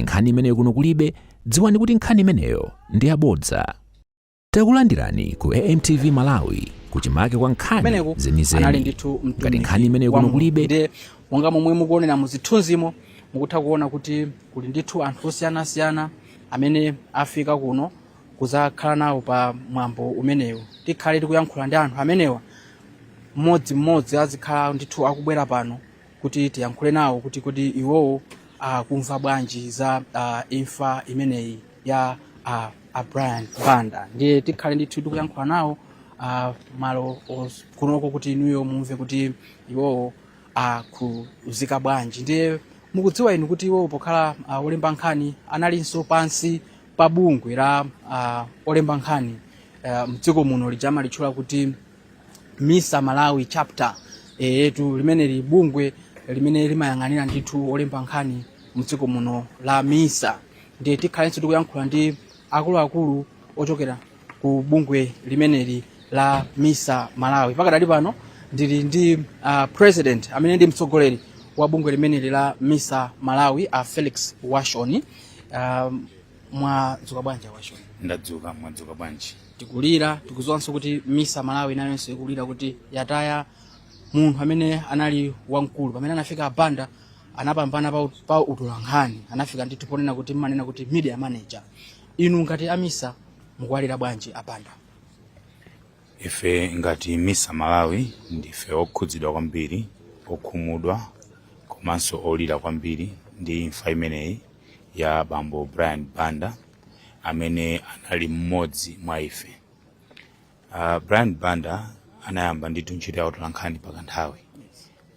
Ngati nkhani imeneyo kuno kulibe, dziwani kuti nkhani imeneyo ndi yabodza. Takulandirani ku AMTV Malawi, kuchimake kwa nkhani Kumeneku anali zenizeni. ndithu Ngati mtumiki nkhani imeneyo wa kuno Mulungu. kulibe, Ndiye monga momwe mukuonera muzithunzimo, mukutha kuona kuti kuli ndithu anthu osiyanasiyana amene afika kuno kuzakhala nawo pa mwambo umenewu. Tikhale tikuyankhula ndi anthu amenewa mmodzimmodzi, azikhala ndithu akubwera pano kuti tiyankhule nawo kuti iwowo akumva bwanji za imfa imeneyi ya a Brian Banda. Ndiye tikhale ndithu tikuyankhula nawo malo kunoko kuti inuyo mumve kuti iwowo akuzika bwanji. Ndiye mukudziwa inu kuti iwowo pokhala olemba nkhani analinso pansi pa bungwe la olemba nkhani mdziko muno lija amalitchula kuti MISA Malawi Chapter etu, limene bungwe limene limayang'anira ndithu olemba nkhani mdziko muno la MISA. Ndiye tikhalenso tikuyankhula ndi akuluakulu ochokera ku bungwe limeneli la MISA Malawi. Pakadali pano ndili ndi president amene ndi mtsogoleri wa bungwe limeneli la MISA Malawi, a Felix Washoni. Mwadzuka bwanji, Washoni? Ndadzuka, mwadzuka bwanji? Tikulira, tikudziwanso kuti MISA Malawi nayonso ikulira kuti yataya munthu amene anali wamkulu. Pamene anafika Abanda anapambana pa utolankhani, anafika ndithu ponena kuti mmanena kuti media manager. Inu ngati a MISA mukuwalira bwanji Abanda? Ife ngati MISA Malawi ndife okhudzidwa kwambiri, okhumudwa komanso olira kwambiri ndi imfa imeneyi ya bambo Brian Banda amene anali mmodzi mwa ife. Brian Banda anayamba ndithu ntchito ya utolankhani pakanthawi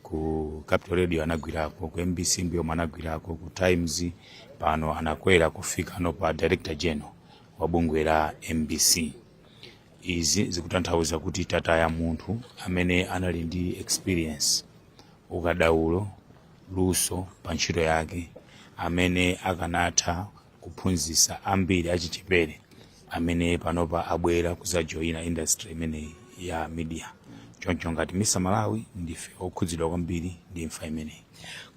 ku Capital Radio, anagwirako ku MBC, mbuyo anagwirako ku Times, pano anakwera kufika no pa director general wa bungwe la MBC. Izi zikutanthauza kuti tataya munthu amene anali ndi experience, ukadaulo, luso pa ntchito yake, amene akanatha kuphunzitsa ambiri achichepere amene panopa abwera kuzajoyina industry imeneyi ya media. Choncho ngati MISA Malawi ndife okhudzidwa kwambiri ndi imfa imeneyi.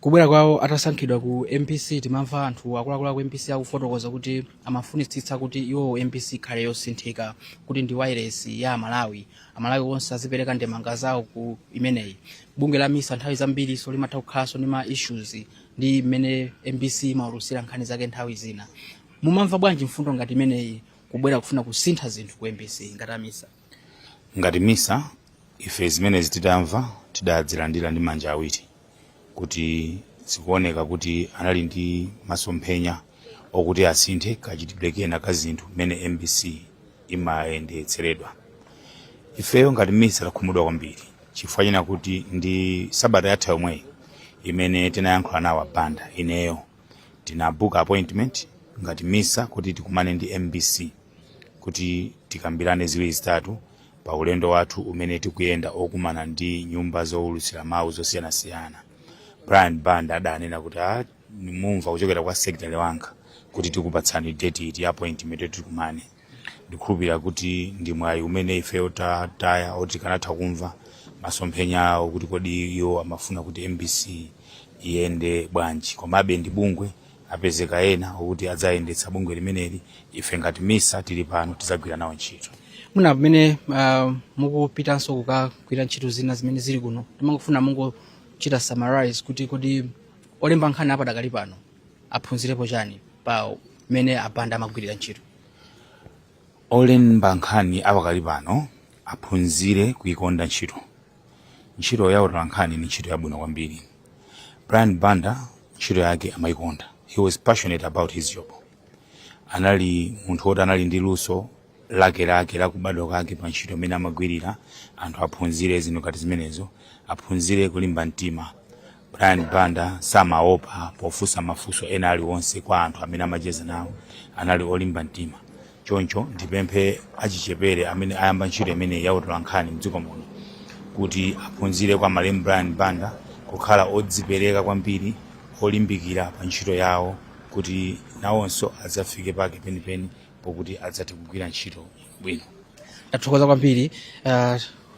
Kubwera kwawo atasankhidwa ku MBC, timamva anthu akuluakulu aku MBC akufotokoza kuti amafunitsitsa kuti iwowo MBC ikhale yosinthika, kuti ndi wireless ya Amalawi, Amalawi onse azipereka ndemanga zawo ku imeneyi. Bungwe la MISA nthawi zambiri so limatha kukhalanso ndi ma issues ndi mmene MBC imaulutsira nkhani zake nthawi zina. Mumamva bwanji mfundo ngati imeneyi, kubwera kufuna kusintha zinthu ku MBC, ngati a MISA? Ngati MISA ife zimenezi titamva tidadzilandira ndi manja awiri, kuti zikuoneka kuti anali ndi masomphenya okuti asinthe kachitidwe kena ka zinthu mmene MBC imayendetseredwa. Ifeyo ngati MISA takhumudwa kwambiri chifukwa china kuti ndi sabata yatha yomweyi imene tinayankhula nawo Abanda, ineyo tinabuka appointment ngati MISA kuti tikumane ndi MBC kuti tikambirane ziwiri zitatu pa ulendo wathu umene tikuyenda okumana ndi nyumba zowulutsira mawu zosiyanasiyana. Brian Banda adanena kuti, "Ah, mumva kuchokera kwa secretary wanga kuti tikupatsani date iti ya appointment yoti tikumane." Ndikhulupirira kuti ndi mwayi umene ifeyo tataya oti tikanatha kumva masomphenya awo kuti kodi iwo amafuna kuti MBC iyende bwanji. Komabe ndi bungwe, apezeka ena okuti adzayendetsa bungwe limeneli. Ife ngati MISA tili pano, tidzagwira nawo ntchito. Muna pamene mukupitanso kukagwira ntchito zina zimene zili kuno, timangofuna mungochita summarize kuti kodi olemba nkhani apadakali pano aphunzirepo chani pa mmene Abanda amagwirira ntchito? Olemba nkhani apakali pano aphunzire kuikonda ntchito. Ntchito ya utolankhani ni ntchito yabwino kwambiri. Brian Banda ntchito yake amayikonda. He was passionate about his job. Anali munthu woti anali ndi luso lakelake lakubadwa kwake pa ntchito imene amagwirira. Anthu aphunzire zinthu ngati zimenezo, aphunzire kulimba mtima. Brian Banda samaopa pofunsa mafunso ena aliwonse kwa anthu amene amacheza nawo, anali olimba mtima. Choncho ndipemphe achichepere amene ayamba ntchito imeneyi ya utolankhani mdziko muno kuti aphunzire kwa malemu Brian Banda kukhala odzipereka kwambiri, olimbikira pa ntchito yawo, kuti nawonso adzafike pake penipeni pokuti adzathe kugwira ntchito bwino. Tathokoza kwambiri.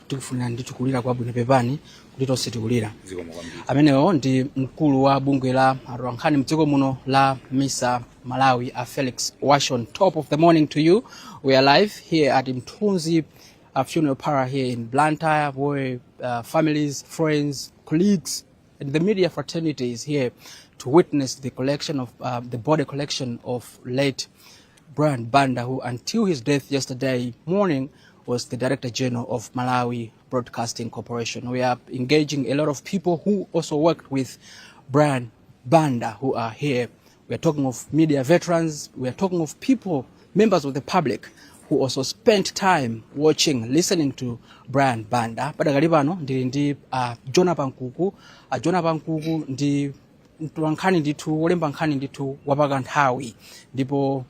Tikufunira ndithu kulira kwabwino. Pepani kuti tonse tikulira. Zikomo kwambiri. Amenewo ndi mkulu wa bungwe la atolankhani mdziko muno la MISA Malawi, a Felix Washon. Top of the morning to you. We are live here at Mthunzi Funeral Parlor here in Blantyre, where families, friends, colleagues and the media fraternity is here to witness the body collection of late Brian Banda, who until his death yesterday morning was the Director General of Malawi Broadcasting Corporation. We are engaging a lot of people who also worked with Brian Banda who are here. We are talking of media veterans, we are talking of people, members of the public who also spent time watching, listening to Brian Banda. Padakali pano ndili ndi Jonah Pankuku. Jonah Pankuku ndi mtolankhani ndithu, wolemba nkhani ndithu wapakanthawi, ndipo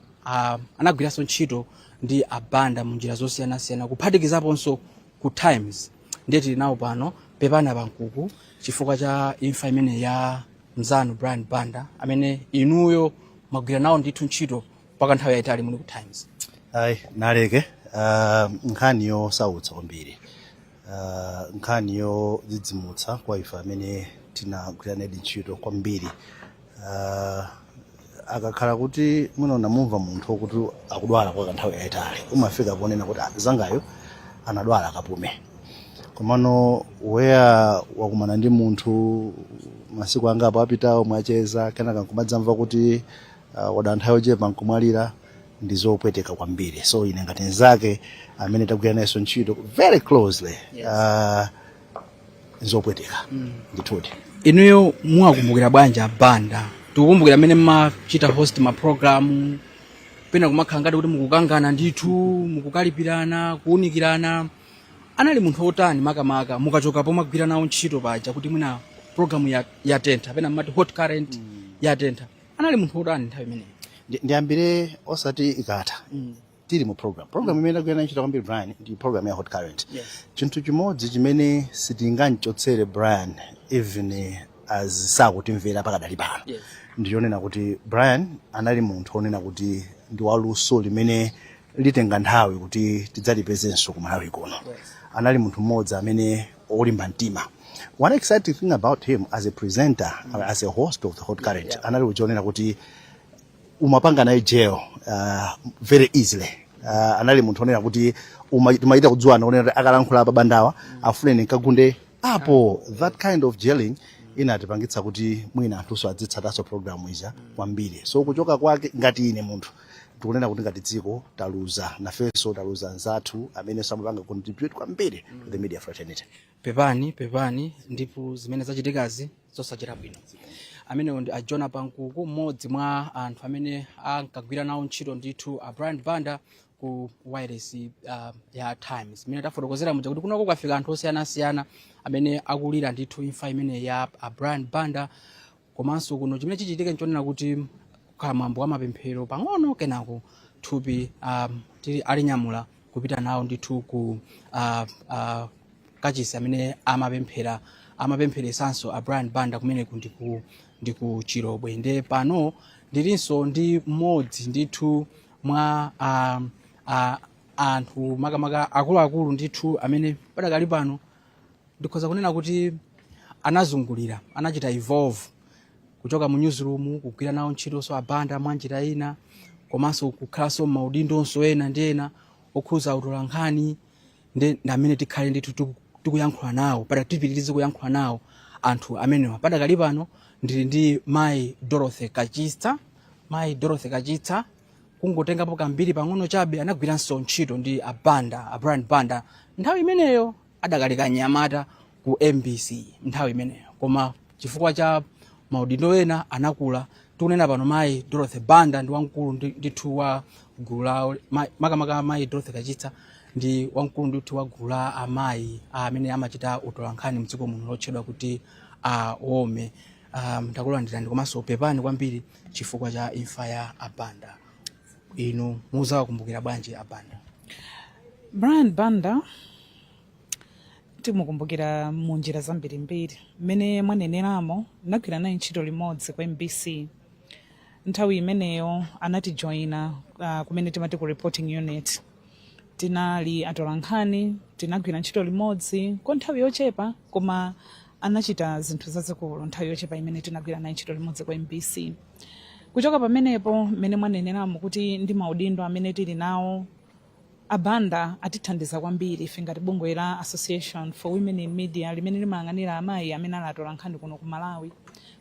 anagwiranso ntchito ndi abanda mu njira zosiyanasiyana, kuphatikizaponso ku Times. Ndiye tili nawo pano. Pepani, Pankuku, chifukwa cha imfa imene ya mzanu Brian Banda, amene inuyo mwagwira nawo ndithu ntchito mpaka nthawi yayitali muli ku Times. Ayi, naleke, nkhani yosautsa kwambiri, nkhani yodzidzimutsa kwa ife amene tinagwira naye ntchito kwambiri. Akakhala kuti mwina namumva munthu wokuti akudwala kwa kanthawi yayitali, umafika ponena kuti, "Ah, zangayo anadwala, akapume." Komano weya wakumana ndi munthu masiku angapo apitawo, mwacheza, kenaka nkumadzamva kuti wadwala nthawi yochepa nkumwalira, ndi zopweteka kwambiri. So ine ngati nzake amene tagwira nayenso ntchito very closely, nzopweteka ndithudi. Inuyo muwakumbukira bwanji abanda? Tikukumbukira amene mmachita host ma program, pena kumakhala ngati kuti mukukangana ndithu, mukukalipirana, kuwunikirana. Anali munthu wotani, makamaka mukachoka pomagwira nawo ntchito paja, kuti mwina program yatentha, pena mmati Hot Current yatentha? Anali munthu wotani nthawi imeneyi? Ndiyambire osati ikatha, tili mu program imene tagwira nayo ntchito kwambiri Brian ndi program ya Hot Current. Chinthu chimodzi chimene sitingamchotsere Brian, even as sakutimvera pakadali pano, ndiyonena kuti Brian anali munthu onena kuti ndi waluso limene litenga nthawi kuti tidzalipezenso ku Malawi kuno. Anali munthu mmodzi amene olimba mtima. One exciting thing about him as a presenter, as a host of the Hot Current, anali kuchionera kuti umapanga naye gel very easily. Anali munthu onena kuti timaita kudziwana, onena kuti akalankhula apa bandawa afune nkagunde apo. That kind of gelling inatipangitsa kuti mwina anthunso adzitsatanso program ija kwambiri. So kuchoka kwake, ngati ine munthu tikunena kuti ngati dziko taluza, nafenso taluza anzathu amene samapanga contribute kwambiri to the media fraternity. Pepani, pepani, ndipo zimene zachitikazi zosachita bwino. Amenewo ndi a Jonah Pankuku, mmodzi mwa anthu amene ankagwira nawo ntchito ndithu a Brian Banda ku wireless ya Times. Imene tafotokozera muja kuti kunoko kwafika anthu osiyanasiyana amene akulira ndithu imfa imene ya a Brian Banda. Komanso kuno chimene chichitike nchonena kuti kukhala mwambo wa mapemphero pang'ono, kenako thupi tili alinyamula kupita nawo ndithu ku kachisi amene amapemphera, amapempheresanso a Brian Banda kumeneku ndi ku Chilobwe. Nde pano ndilinso ndi mmodzi ndithu mwa anthu, makamaka akuluakulu ndithu, amene padakali pano ndikhoza kunena kuti anazungulira, anachita evolve kuchoka mu newsroom, kugwira nawo ntchitonso abanda mwa njira ina, komanso kukhalanso maudindonso ena ndi ena okhuza utolankhani. Ndi amene tikhale ndithu tikuyankhula nawo pada, tipitirize kuyankhula nawo anthu amenewa. Padakali pano ndili ndi Mayi Dorothy Kachitsa. Mayi Dorothy Kachitsa, kungotengapo kambiri pang'ono chabe, anagwiranso ntchito ndi abanda, a Brian Banda, nthawi imeneyo adakali kanyamata ku MBC nthawi imeneyo, koma chifukwa cha maudindo ena anakula. Tikunena pano Mayi Dorothy Banda ndi wamkulu ndithu wa gulu la makamaka Mayi Dorothy Kachitsa ndi wamkulu ndithu wa gulu la amayi amene amachita utolankhani mdziko muno lotchedwa kuti AWOME. Ndakulandirani, komanso pepani kwambiri chifukwa cha imfa ya abanda. Inu muzawakumbukira bwanji abanda? Brian Banda timukumbukira mu njira zambirimbiri. Mmene mwaneneramo, nagwira naye ntchito limodzi ku MBC. Nthawi imeneyo anatijoyina kumene timati ku reporting unit. Tinali atolankhani, tinagwira ntchito limodzi kwa nthawi yochepa, koma anachita zinthu zazikulu nthawi yochepa imene tinagwira naye ntchito limodzi kwa MBC. Kuchoka pamenepo, mmene mwaneneramo kuti ndi maudindo amene tili nawo, Abanda atithandiza kwambiri ife ngati bungwe la Association for Women in Media limene limayang'anira amayi amene ali atolankhani kuno ku Malawi.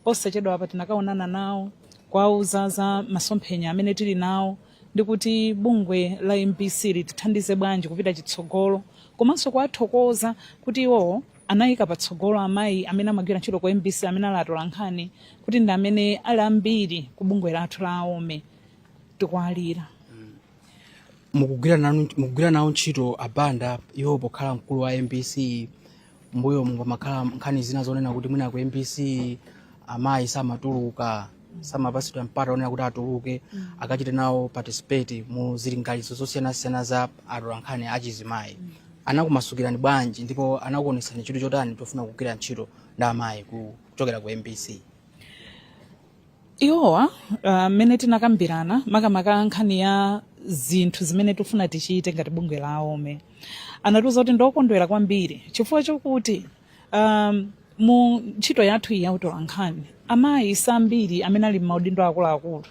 Posachedwa apa tinakaonana nawo kuwauza za masomphenya amene tili nawo ndi kuti bungwe la MBC litithandize bwanji kupita chitsogolo, komanso kuwathokoza kuti iwowo anayika patsogolo amayi amene amagwira ntchito ku MBC amene ali atolankhani kuti ndi amene ali ambiri ku bungwe lathu la AWOME. Tikuwalira. Mukugwira nawo ntchito Abanda, iwo pokhala mkulu wa MBC, mbuyomu pamakhala nkhani zina zonena kuti mwina ku MBC amayi samatuluka, samapatsidwa mpata onena kuti atuluke akachite nawo participate mu zilinganizo zosiyanasiyana za atolankhani achizimayi. Anakumasukirani bwanji ndipo anakuonetsani chidwi chotani chofuna kugwira ntchito ndi amayi kuchokera ku MBC? Iwowa, mmene tinakambirana makamaka nkhani ya zinthu zimene tifuna tichite ngati bungwe la AWOME, anatiuza kuti ndokondwera kwambiri chifukwa chokuti mu ntchito yathu iyi ya utolankhani amayi sambiri amene ali m'maudindo akuluakulu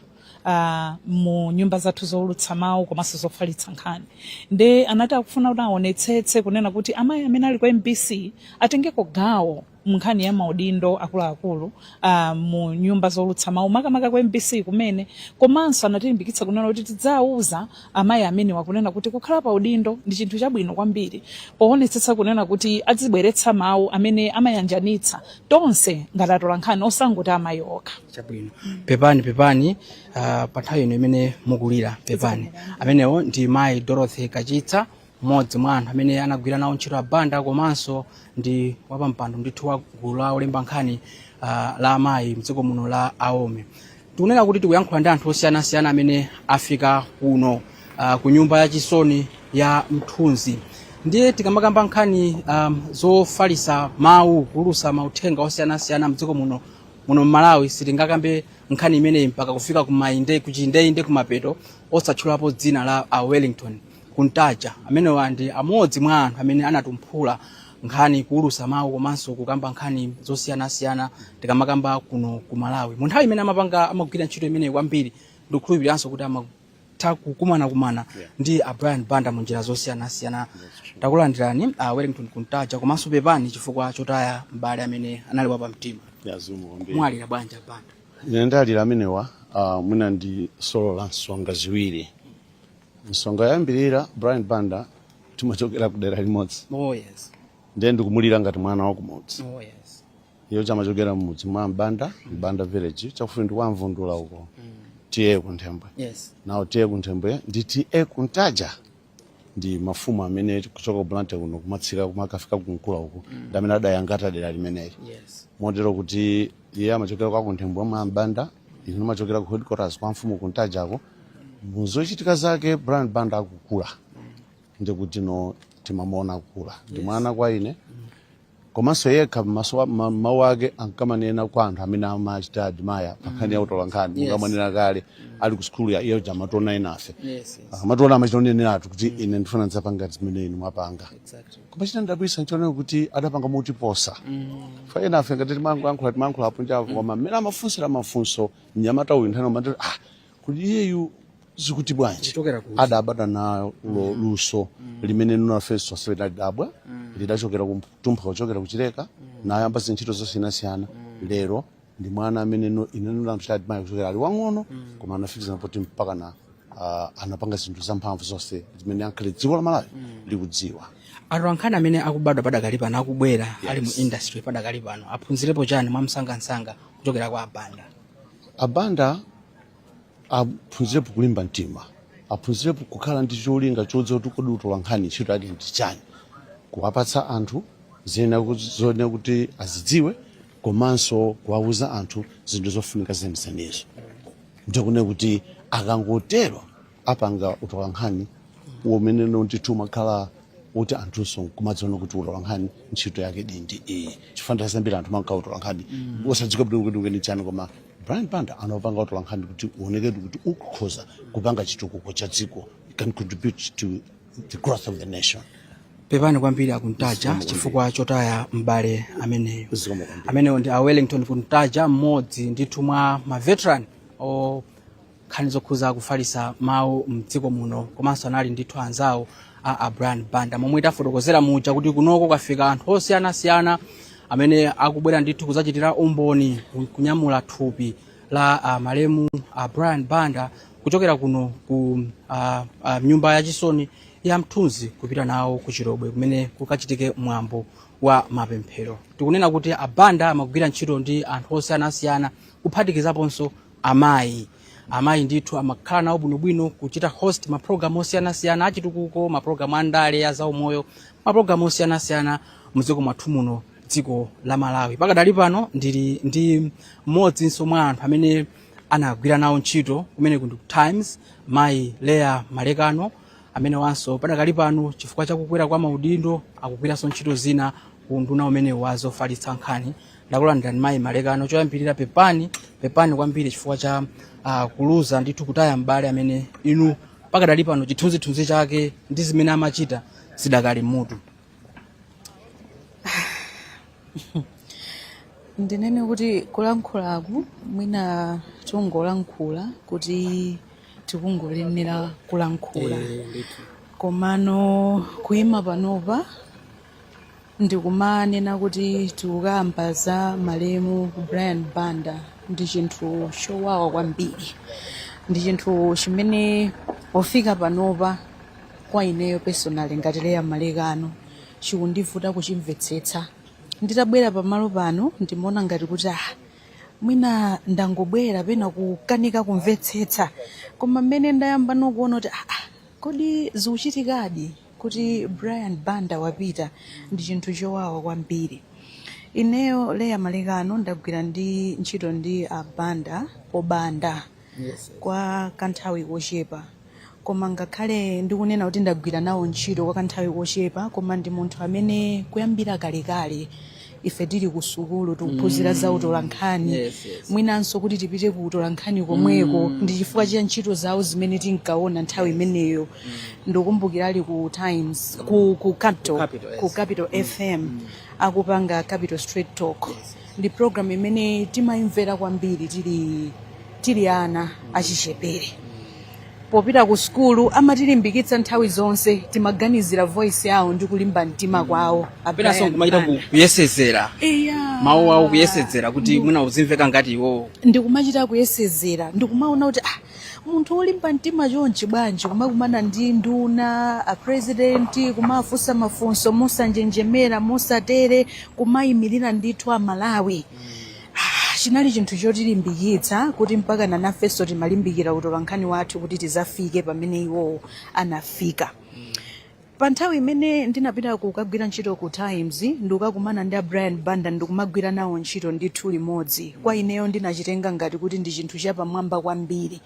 mu nyumba zathu zowulutsa mawu komanso zofalitsa nkhani. Nde anati akufuna kuti aonetsetse kunena kuti amayi amene ali ku MBC atengeko gawo munkhani ya maudindo akuluakulu mu nyumba zowulutsa mawu, makamaka ku MBC kumene. Komanso anatilimbikitsa kunena kuti tidzawuza amayi amenewa kunena kuti kukhala pa udindo ndi chinthu chabwino kwambiri poonetsetsa kunena kuti adzibweretsa mawu amene amayanjanitsa tonse ngati atolankhani, osangoti amayi okha. Chabwino, pepani, pepani pa nthawi ino imene mukulira, pepani. Amenewo ndi mayi Dorothy Kachitsa, mmodzi mwa anthu amene anagwira nawo ntchito Abanda, komanso ndi wapampando ndithu wa gulu la olemba nkhani la amayi mdziko muno la AWOME. Tikunena kuti tikuyankhula ndi anthu osiyanasiyana amene afika kuno ku nyumba yachisoni ya Mthunzi. Ndiye tikamakamba nkhani zofalisa mawu, kuulutsa mauthenga osiyanasiyana mdziko muno Mmalawi, sitingakambe nkhani imeneyi mpaka kufika kumainde, kuchindeinde, kumapeto osatchulapo dzina la a Wellington Kuntaja. Amenewa ndi amodzi mwa anthu amene anatumphula nkhani, kuulutsa mawu komanso kukamba nkhani zosiyanasiyana tikamakamba kuno ku Malawi. Mu nthawi imene amapanga, amagwira ntchito imeneyi kwambiri, ndikukhulupiriranso kuti amatha kukumanakumana ndi a Brian Banda mu njira zosiyanasiyana. Takulandirani a Wellington Kuntaja, komanso pepani chifukwa chotaya m'bale amene anali wapamtima. Zikomo kwambiri. Mwalira bwanji, Banda? Ine ndalira amenewa mwina ndi solo la nsonga ziwiri. Nsonga yoyambirira, Brian Banda timachokera ku dera limodzi. Ndiye ndikumulira ngati mwana wa kumudzi. Iyo chamachokera mudzi mwa Mbanda, Mbanda village, chakufupi ndi kwa Mvundula uko. T/A Kunthembwe. Nawo T/A Kunthembwe ndi T/A Kuntaja ndi mafumu amene kuchoka ku Blantyre kuno kumatsika kumakafika kunkula uko, ndi amene adayangata dera limeneli. Motero kuti iye amachokera kwa Kunthembwe mwa Mbanda, ine ndimachokera ku headquarters kwa mfumu Kuntajako. Muzochitika zake Brian Banda akukula, ndikuti no timamuona akukula ndi mwana kwa ine. Komanso yekha mawu ake ankamanena kwa anthu amene amachita admire pankhani ya utolankhani. Mungamanena kale ali ku sukulu ya iyo amationa enafe, amationa, amachita oneneratu kuti ine ndifuna ndidzapanga zimene inu mwapanga. Koma chinandidabwitsa nchonena kuti adapanga motiposa fa enafe. Ngati timangoyankhula, timayankhula apo njapo, koma mmene amafunsira mafunso mnyamata uyu, nthani amati, "Ah, kuti iyeyu zikuti bwanji?" Kuchokera kuti? Adabadwa nalo luso limene nunafenso lidadabwa, lidachokera kumtumpha, kuchokera kuchileka, nayamba zintchito zosiyanasiyana. Lero ndi mwana amene no ine ndinamchita admire kuchokera ali wang'ono, koma anafikizana poti mpaka na anapanga zinthu zamphamvu zonse zimene ankhale dziko la Malawi likudziwa. Atolankhani amene akubadwa padakali pano, akubwera, ali mu industry padakali pano, aphunzirepo chani mwamsangamsanga kuchokera kwa Abanda? Abanda aphunzirepo kulimba mtima, aphunzirepo kukhala ndi cholinga chodziwa kuti kodi utolankhani ntchito yake ndi chani, kuwapatsa anthu zoyenera kuti azidziwe, komanso kuwauza anthu zinthu zofunika zenizenizo. Ndikune kuti akangotero apanga utolankhani umene ndithu umakhala kuti anthunso kumadziona kuti utolankhani ntchito yake ndi iyi, chifukwa nthawi zambiri anthu manka utolankhani osadziwa bwino kuti ndi chani. Koma Brian Banda anapanga utolankhani kuti uonekedi kuti ukhoza kupanga chitukuko cha dziko, can contribute to the growth of the nation. Pepani kwambiri a Kuntaja Zikomo kwambiri. chifukwa chotaya m'bale ameneyo. Zikomo kwambiri. Ameneyo ndi a Wellington Kuntaja, mmodzi ndithu mwa ma veteran o nkhani zokhuza kufalitsa mawu mdziko muno, komanso anali ndithu anzawo a Brian Banda. Momwe tafotokozera muja kuti kunoko kwafika anthu osiyanasiyana amene akubwera ndithu kudzachitira umboni kunyamula thupi la malemu a Brian Banda kuchokera kuno ku nyumba yachisoni ya Mthunzi kupita nawo ku Chilobwe kumene kukachitike mwambo wa mapemphero. Tikunena kuti a Banda amagwira ntchito ndi anthu osiyanasiyana, kuphatikizaponso amayi. Amayi ndithu amakhala nawo bwinobwino kuchita host mapulogalamu osiyanasiyana achitukuko, mapulogalamu andale, azaumoyo, mapulogalamu osiyanasiyana mdziko mwathu muno, dziko la Malawi. Pakadali pano ndili ndi mmodzinso mwa anthu amene anagwira nawo ntchito kumene ku Times, mayi Leya Malekano, amene wanso padakali pano chifukwa chakukwera kwa maudindo akugwiranso ntchito zina ku unduna umene wa zofalitsa nkhani. Ndakulandirani, mayi Malekano. Choyambirira, pepani, pepani kwambiri chifukwa cha kuluza ndithu, kutaya m'bale amene inu pakadali pano chithunzithunzi chake ndi zimene amachita zidakali mmutu. Ndinene kuti kulankhulaku mwina tingolankhula kuti tikungoyenera kulankhula, komano kuyima panopa ndikumanena kuti tikukamba za malemu Brian Banda ndi chinthu chowawa kwambiri. Ndi chinthu chimene pofika panopa kwa ineyo personally ngati Leya Malekano chikundivuta kuchimvetsetsa. Nditabwera pamalo pano ndimaona ngati kuti ah, mwina ndangobwera pena kukanika kumvetsetsa, koma mmene ndayamba nokuona kuti ah, kodi zikuchitikadi kuti Brian Banda wapita, ndi chinthu chowawa kwambiri. Ineyo Leya Malekano ndagwira ndi ntchito ndi a Banda pobanda kwa kanthawi kochepa, koma ngakhale ndikunena kuti ndagwira nawo ntchito kwa kanthawi kochepa, koma ndi munthu amene kuyambira kalekale ife tili ku sukulu tikuphunzira za utolankhani, mwinanso kuti tipite ku utolankhani komweko ndi chifukwa cha ntchito zawo zimene tinkaona nthawi imeneyo. Ndikukumbukira ali ku Times, ku Capital, Capital, yes. ku Capital FM, akupanga Capital Straight Talk. Ndi program imene timayimvera kwambiri tili ana achichepere. Popita ku sukulu amatilimbikitsa nthawi zonse, timaganizira voice yawo ndi kulimba mtima kwawo a Penanso Brian kumachita Banda. kuyesezera Eya. mawu awo, kuyesezera kuti mwina uzimveka ngati iwowo. Ndikumachita kuyesezera, ndikumaona kuti ah, munthu wolimba mtima chonchi bwanji kumakumana ndi nduna, a president, kumafunsa mafunso mosanjenjemera, mosatere, kumayimirira ndithu Amalawi. Ah, chinali chinthu chotilimbikitsa kuti mpaka nafenso timalimbikira utolankhani wathu kuti tizafike pamene iwowo anafika. Pa nthawi imene ndinapita kukagwira ntchito ku Times ndikukakumana ndi a Brian Banda ndikumagwira nawo ntchito ndithu limodzi, kwa ineyo ndinachitenga ngati kuti ndi chinthu chapamwamba kwambiri.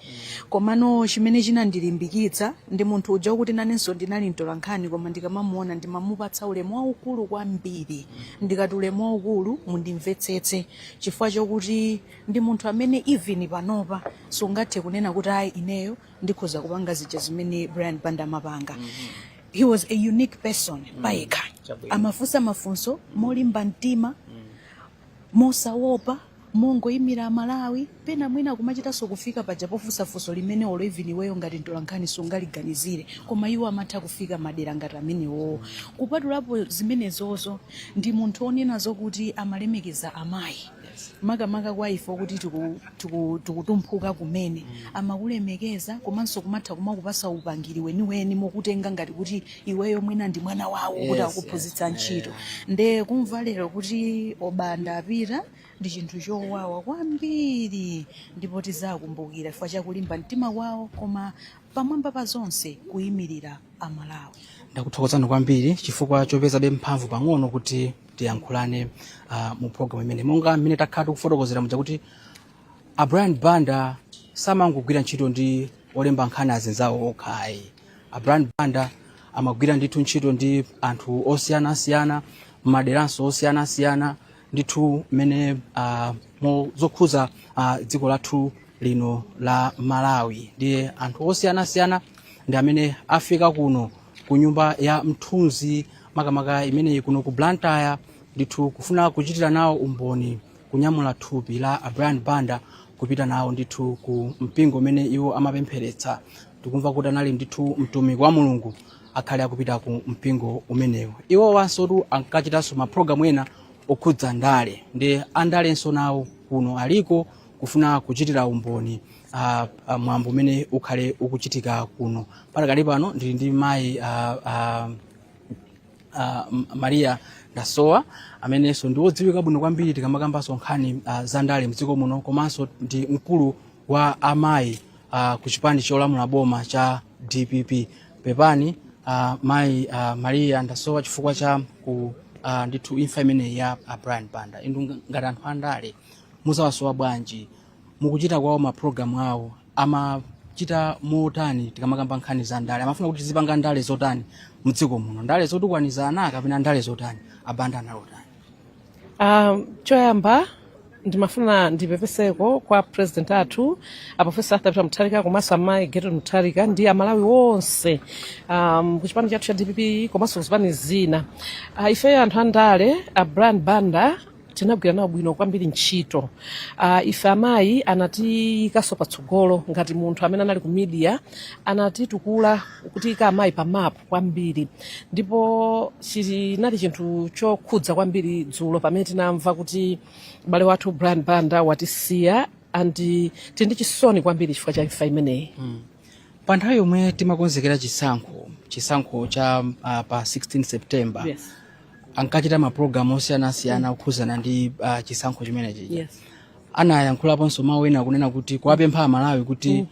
Komano chimene chinandilimbikitsa ndi munthu uja wokuti nanenso ndinali mtolankhani, koma ndikamamuona ndimamupatsa ulemu waukulu kwambiri. Ndikati ulemu waukulu, mundimvetsetse, chifukwa chokuti ndi munthu amene even panopa sungathe kunena kuti ayi, ineyo ndikhoza kupanga zija zimene Brian Banda amapanga. He was a unique person payekha. Amafunsa mafunso molimba mtima, mosawopa, mongoyimira Amalawi. Pena mwina kumachitanso kufika paja pofunsa funso limene olo even iweyo ngati mtolankhani sungaliganizire, koma iwo amatha kufika madera ngati amenewowo. Kupatulapo zimenezozo, ndi munthu onena zokuti amalemekeza amayi, makamaka kwa ife okuti tikutumphuka kumene. Amakulemekeza komanso kumatha kumakupasa upangiri weniweni mokutenga ngati kuti iweyo mwina ndi mwana wawo kuti akuphunzitsa ntchito. Nde kumva lero kuti obanda apita ndi chinthu chowawa kwambiri, ndipo tizakumbukira chifukwa chakulimba mtima kwawo, koma pamwamba pa zonse kuyimirira Amalawi. Ndakuthokozani kwambiri chifukwa chopezabe mphamvu pang'ono kuti tiyankhulane mu program imene. Monga mmene takhala tikufotokozera muja kuti a Brian Banda samangogwira ntchito ndi olemba nkhani azinzawo okha ayi. A Brian Banda amagwira ndithu ntchito ndi anthu osiyanasiyana m'maderanso osiyanasiyana ndithu mmene zokhuza dziko lathu lino la Malawi. Ndiye anthu osiyanasiyana ndi amene afika kuno. ku nyumba ya Mthunzi, makamaka imeneyi kuno ku Blantyre ndithu, kufuna kuchitira nawo umboni kunyamula thupi la a Brian Banda kupita nawo ndithu ku mpingo umene iwo amapempheretsa. Tikumva kuti anali ndithu mtumiki wa Mulungu, akhale akupita ku mpingo umenewu. Iwo wansotu ankachitanso mapulogalamu ena okhudza ndale, ndi andalenso nawo kuno aliko kufuna kuchitira umboni mwambo umene ukhale ukuchitika kuno. Pakali pano ndili ndi mayi Maria Ndasowa, amenenso ndi wodziwika bwino kwambiri tikamakambanso nkhani za ndale mdziko muno, komanso ndi mkulu wa amayi ku chipani cholamula boma cha DPP. Pepani mayi Maria Ndasowa chifukwa cha ku ndithu imfa imeneyi ya Brian Banda. Inu ngati anthu andale muzawasowa bwanji? Mukuchita kwawo mapulogalamu awo amachita motani? Tikamakamba nkhani za ndale, amafuna kuti tizipanga ndale zotani mdziko muno? Ndale zotukwanizana kapena ndale zotani? Abanda analotani? Choyamba ndimafuna ndipepeseko kwa president athu a Professor Arthur Peter Mutharika komanso amayi Gertrude Mutharika ndi Amalawi onse ku chipani chathu cha DPP komanso kuzipani zina. Ifeyo anthu andale, a Brian Banda tinagwira nawo bwino kwambiri ntchito. Ife amayi anatiyikaso patsogolo ngati munthu amene anali ku media, anatitukula kutiyika amayi pa map kwambiri, ndipo chinali chinthu chokhudza kwambiri dzulo pamene tinamva kuti m'bale wathu Brian Banda watisiya, and tili ndi chisoni kwambiri chifukwa cha imfa imeneyi. Pa nthawi yomwe timakonzekera chisankho cha pa 16 September, ankachita mapulogalamu osiyanasiyana okhudzana ndi chisankho chimenechi. Anayankhulaponso mawu ena kunena kuti kuwapempha Amalawi kuti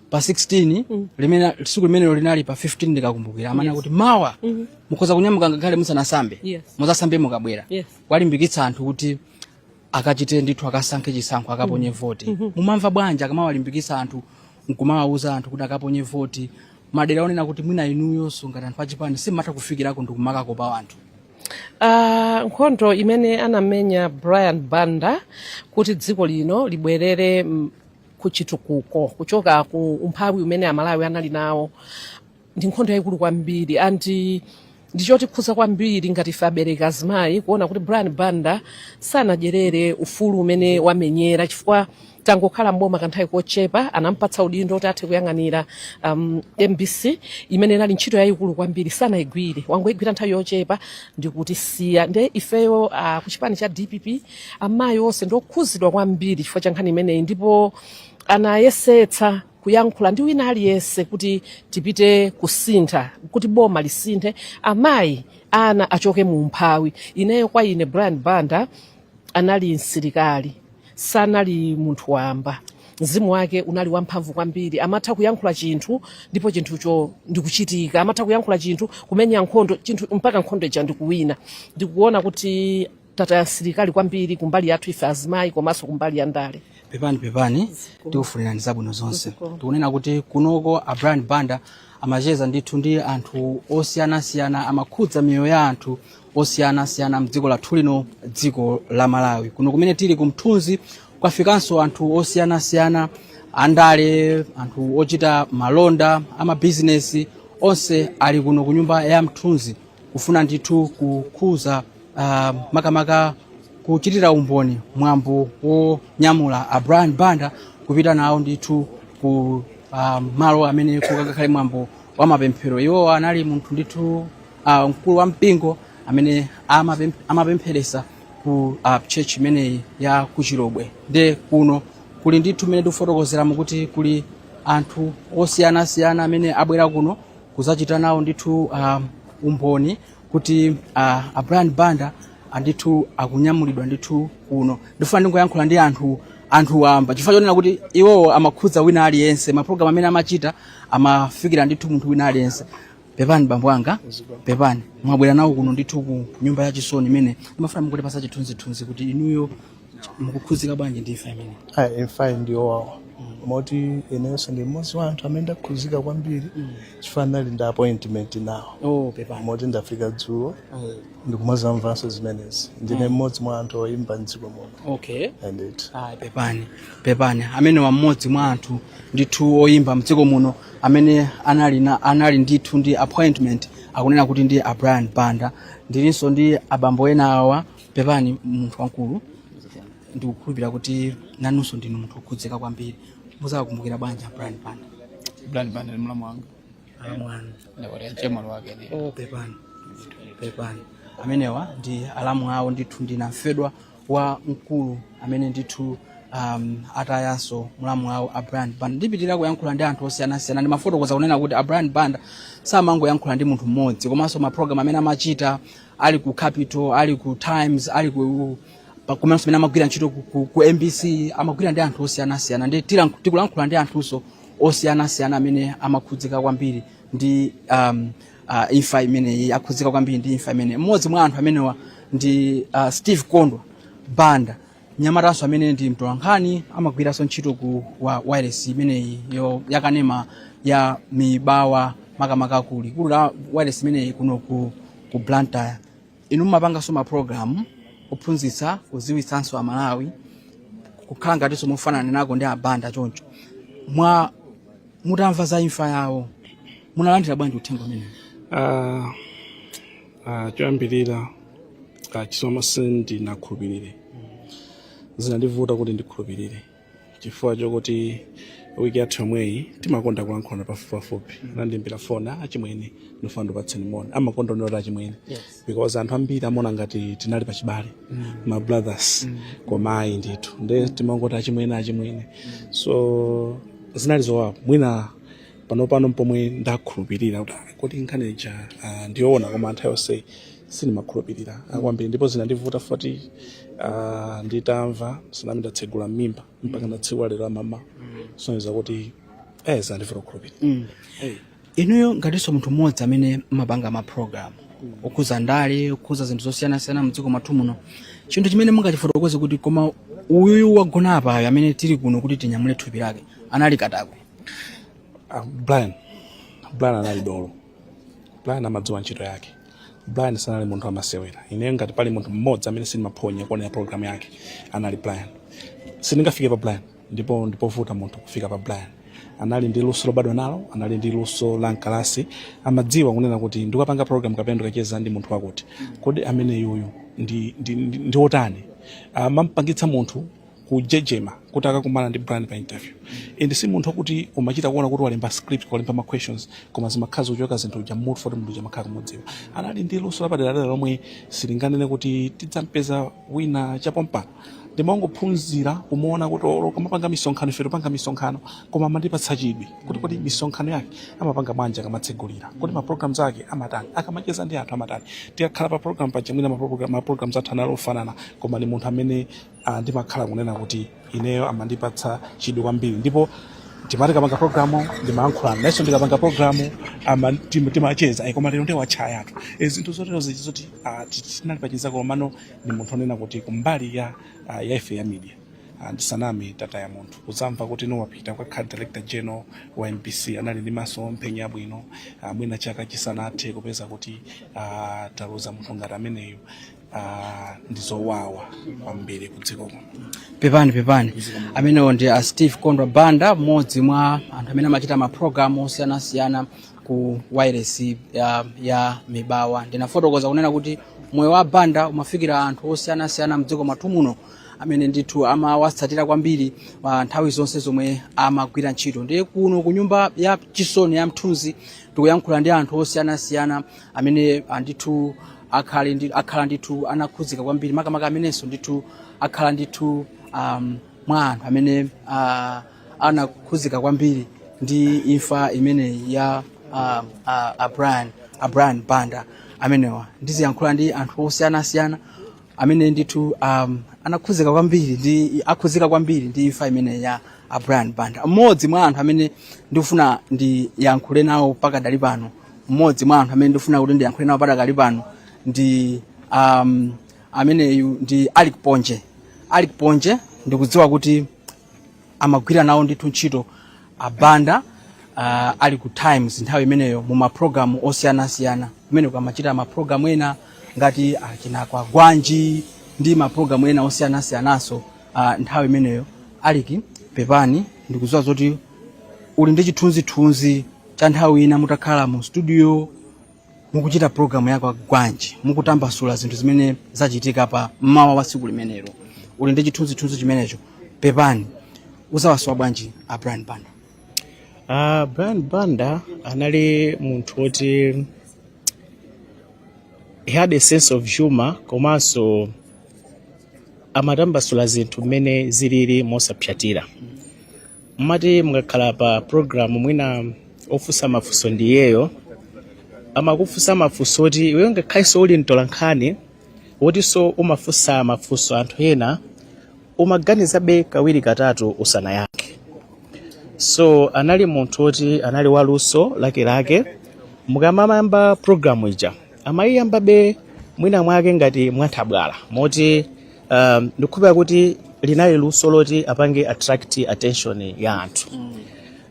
pa 16 limene tsiku limenelo linali pa 15 ndikakumbukira, amanena kuti mawa mukhoza kunyamuka ngakhale musanasambe, muzasambe mukabwera, kuwalimbikitsa anthu kuti akachite ndithu, akasankhe chisankho, akaponye voti. Mumamva bwanji akamawalimbikitsa anthu nkumawauza anthu kuti akaponye voti madera onena kuti mwina inuyonso ngati anthu achipani simumatha kufikirako ndikumakakopa anthu? Nkhondo imene anamenya Brian Banda kuti dziko lino libwerere ku chitukuko kuchoka ku umphawi umene Amalawi anali nawo ndi nkhondo yayikulu kwambiri, and ndichotikhuza kwambiri ngati ife abereki azimayi kuona kuti Brian Banda sanadyerere ufulu umene wamenyera, chifukwa tangokhala mboma kanthawi kochepa, anampatsa udindo kuti athe kuyang'anira MBC imene inali ntchito yayikulu kwambiri, sanayigwire, wangoyigwira nthawi yochepa ndikutisiya. Nde ifeyo ku chipani cha DPP amayi onse ndiokhuzidwa kwambiri chifukwa cha nkhani imeneyi, ndipo anayesetsa kuyankhula ndi wina aliyense kuti tipite kusintha, kuti boma lisinthe, amayi, ana achoke mu umphawi. Ineyo kwa ine Brian Banda anali msilikali, sanali munthu wamba. Mzimu wake unali wamphamvu kwambiri, amatha kuyankhula chinthu ndipo chinthucho ndikuchitika, amatha kuyankhula chinthu, kumenya nkhondo chinthu mpaka nkhondo ija ndikuwina. Ndikuona kuti tataya msilikali kwambiri kumbali yathu ife azimayi komanso kumbali ya ndale. Pepani, pepani, tikufunirani zabwino zonse. Tikunena kuti kunoko a Brian Banda amacheza ndithu ndi anthu osiyanasiyana, amakhudza miyoyo ya anthu osiyanasiyana mdziko lathu lino, dziko la Malawi. Kuno kumene tili ku Mthunzi kwafikanso anthu osiyanasiyana, andale, anthu ochita malonda, amabizinesi, onse ali kuno ku nyumba ya Mthunzi kufuna ndithu kukhuza makamaka kuchitira umboni mwambo wonyamula a Brian Banda kupita nawo ndithu ku malo amene kukakhale mwambo wa mapemphero. Iwo anali munthu ndithu mkulu wa mpingo amene amapempheresa ku church imeneyi ya kuchilobwe. Nde kuno kuli ndithu mmene tikufotokozeramo kuti kuli anthu osiyanasiyana amene abwera kuno kuzachita nawo ndithu umboni kuti a Brian Banda andithu akunyamulidwa ndithu kuno. Ndifuna ndingoyankhula ndi anthu wamba chifukwa chonena kuti iwowo amakhudza wina aliyense, mapulogalamu amene amachita amafikira ndithu munthu wina aliyense. Pepani bambo anga, pepani, mwabwera nawo kuno ndithu ku nyumba ya chisoni imene ndimafuna mukutipasa chithunzithunzi kuti inuyo mukukhuzika bwanji ndi imfa imene. Ayi, imfa ndiyowawa, moti inenso ndi mmodzi wa anthu amene ndakhuzika kwambiri chifukwa ndinali ndi appointment nawo. Oh, pepani. Moti ndafika dzulo ndikumazamvanso zimenezi. Ndine mmodzi mwa anthu oyimba mdziko muno. And Ayi, pepani, pepani. Amene wa mmodzi mwa anthu ndithu oyimba mdziko muno. amene anali ndithu ndi appointment, akunena kuti ndi a Brian Banda. Ndilinso ndi abambo ena awa. Pepani munthu wamkulu, ndikukhulupirira kuti nanunso ndinu munthu wokhudzika kwambiri. Muzakumbukira bwanji a Brian Banda? Brian Banda ndi mlamu wanga. Alamu anu? Ndakwatira mchemwali wake ine. Oh, pepani, pepani. Amenewa ndi alamu awo ndithu, ndi namfedwa wa mkulu amene ndithu atayanso mlamu awo a Brian Banda. Ndipitirira kuyankhula ndi anthu osiyanasiyana. Ndimafotokoza kunena kuti a Brian Banda samangoyankhula ndi munthu mmodzi, komanso maprogram amene amachita ali ku Capital, ali ku Times, ali ku komanso amene amagwira ntchito ku MBC, amagwira ndi anthu osiyanasiyana. Ndi tikulankhula ndi anthunso osiyanasiyana amene amakhudzika kwambiri ndi imfa imeneyi, akhudzika kwambiri ndi imfa imeneyi. Mmodzi mwa anthu amenewa ndi Steve Kondwa Banda, mnyamatanso amene ndi mtolankhani, amagwiranso ntchito ku wa wireless imeneyi yo yakanema ya Mibawa, makamaka ku likulu la wireless imeneyi kuno ku Blantyre. Inu mumapanganso mapulogalamu ophunzitsa, kudziwitsanso Amalawi, kukhala ngatinso mofanana nako ndi abanda choncho. Mwa mutamva za imfa yawo, munalandira bwanji uthenga umenewu? Choyambirira, chisomo, sindinakhulupirire. Zinandivuta kuti ndikhulupirire chifukwa chokuti wiki yathu yomweyi timakonda kulankhulana pafupipafupi. Anandiimbira foni, "Achimwene, ndifuna ndipatseni moni." Amakonda ndoti achimwene because anthu ambiri amaona ngati tinali pachibale, ma brothers, koma ayi ndithu. Nde timangoti achimwene, achimwene. So zinali zowawa. Mwina panopano mpomwe ndakhulupirira kuti kodi nkhani ija ndiyoona, koma nthawi yonse sindimakhulupirira kwambiri. Ndipo zinandivuta foti nditamva sinami ndatsegula m'mimba mpaka ndatsegula lero amama, soneza kuti zinandivuta kukhulupirira. Inuyo ngatinso munthu mmodzi amene mumapanga ma program okhuza ndale, okhuza zinthu zosiyanasiyana mdziko mwathu muno, chinthu chimene mungachifotokoze kuti koma uyuyu wagona apayo, amene tili kuno kuti tinyamule thupi lake, anali katakwe? Brian anali dolo. Brian amadziwa ntchito yake. Brian sanali munthu amasewera. Ineyo ngati pali munthu mmodzi amene sindimaphonya kuonera program yake, anali Brian. Sindingafike pa Brian, ndipo ndipovuta munthu kufika pa Brian. Anali ndi luso lobadwa nalo, anali ndi luso la mkalasi. Amadziwa kunena kuti ndikapanga program kapena ndikacheza ndi munthu wakuti, kodi amene yuyu ndi otani? Amampangitsa munthu kujejema kuti akakumana ndi Brian pa interview. And si munthu wakuti umachita kuona kuti walemba script, walemba ma questions, koma zimakhala zikuchoka zinthu uja mutu foti munthu uja amakhala kumudziwa. Anali ndi luso lapaderadera lomwe silinganene kuti tidzampeza wina chapompano. Ndimangophunzira kumuona kuti olo kamapanga misonkhano, ife topanga misonkhano, koma amandipatsa chidwi kuti kodi misonkhano yake amapanga bwanji, akamatsegulira, kodi ma programs ake amatani, akamacheza ndi anthu amatani. Tikakhala pa program paja, mwina ma programs athu anali ofanana, koma ni munthu amene ndimakhala kunena kuti ineyo amandipatsa chidwi kwambiri. Ndipo timati kapanga programu ndimayankhulana nayenso, ndikapanga programu timacheza, "Koma lero ndiye watchayatu." Zinthu zotero ziji zoti tinali pachinzako. Komano ni munthu onena kuti kumbali ya ife ya media, ndisaname, tataya munthu. Kuzamva kuti no wapita kukakhala director general wa MBC, anali ndi maso mphenya abwino, mwina chaka chisanathe kupeza kuti taluza munthu ngati ameneyu, ndizowawa kwambiri kudziko kuno. Pepani, pepani. Amenewo ndi a Steve Kondwa Banda, mmodzi mwa anthu amene amachita mapulogalamu osiyanasiyana ku wireless ya Mibawa. Ndinafotokoza kunena kuti moyo wa Banda umafikira anthu osiyanasiyana mdziko mwathu muno amene ndithu amawatsatira kwambiri pa nthawi zonse zomwe amagwira ntchito. Ndiye kuno ku nyumba ya chisoni ya Mthunzi tikuyankhula ndi anthu osiyanasiyana amene ndithu akhala ndithu anakhudzika kwambiri, makamaka amenenso ndithu akhala ndithu mwa anthu amene anakhudzika kwambiri ndi imfa imeneyi ya a Brian Banda. Amenewa ndiziyankhula ndi anthu osiyanasiyana amene ndithu anakhudzika kwambiri ndi akhudzika kwambiri ndi imfa imeneyi ya a Brian Banda. Mmodzi mwa anthu amene ndikufuna ndiyankhule nawo pakadali pano, mmodzi mwa anthu amene ndikufuna kuti ndiyankhule nawo pakadali pano ndi ameneyu ndi Alick Ponje. Alick Ponje, ndikudziwa kuti amagwira nawo ndithu ntchito abanda ali ku Times nthawi imeneyo mu mapulogalamu osiyanasiyana, kumene amachita mapulogalamu ena ngati achina kwa Gwanji ndi mapulogalamu ena osiyanasiyananso nthawi imeneyo. Alick, pepani, ndikudziwa zoti Uli ndi chithunzithunzi cha nthawi ina mutakhala mu studio mukuchita programu ya Kwagwanji, mukutambasula zinthu zimene zachitika pa mmawa wa tsiku limenelo, uli ndi chithunzithunzi chimenecho, pepani, uzawasowa bwanji a Brian Banda? Brian Banda anali munthu woti he had a sense of humor, komanso amatambasula zinthu mmene zilili mosapyatira. Mmati mukakhala pa program, mwina ofunsa mafunso ndi iyeyo, amakufunsa mafunso oti iweyo ngakhalenso uli mtolankhani wotinso umafunsa mafunso anthu ena, umaganizabe kawiri katatu usanayankhe. So anali munthu woti anali waluso lakelake. Mukamayamba program ija, amayiyambabe mwina mwake ngati mwanthabwala, moti ndikukhulupirira kuti linali luso loti apange attract attention ya anthu.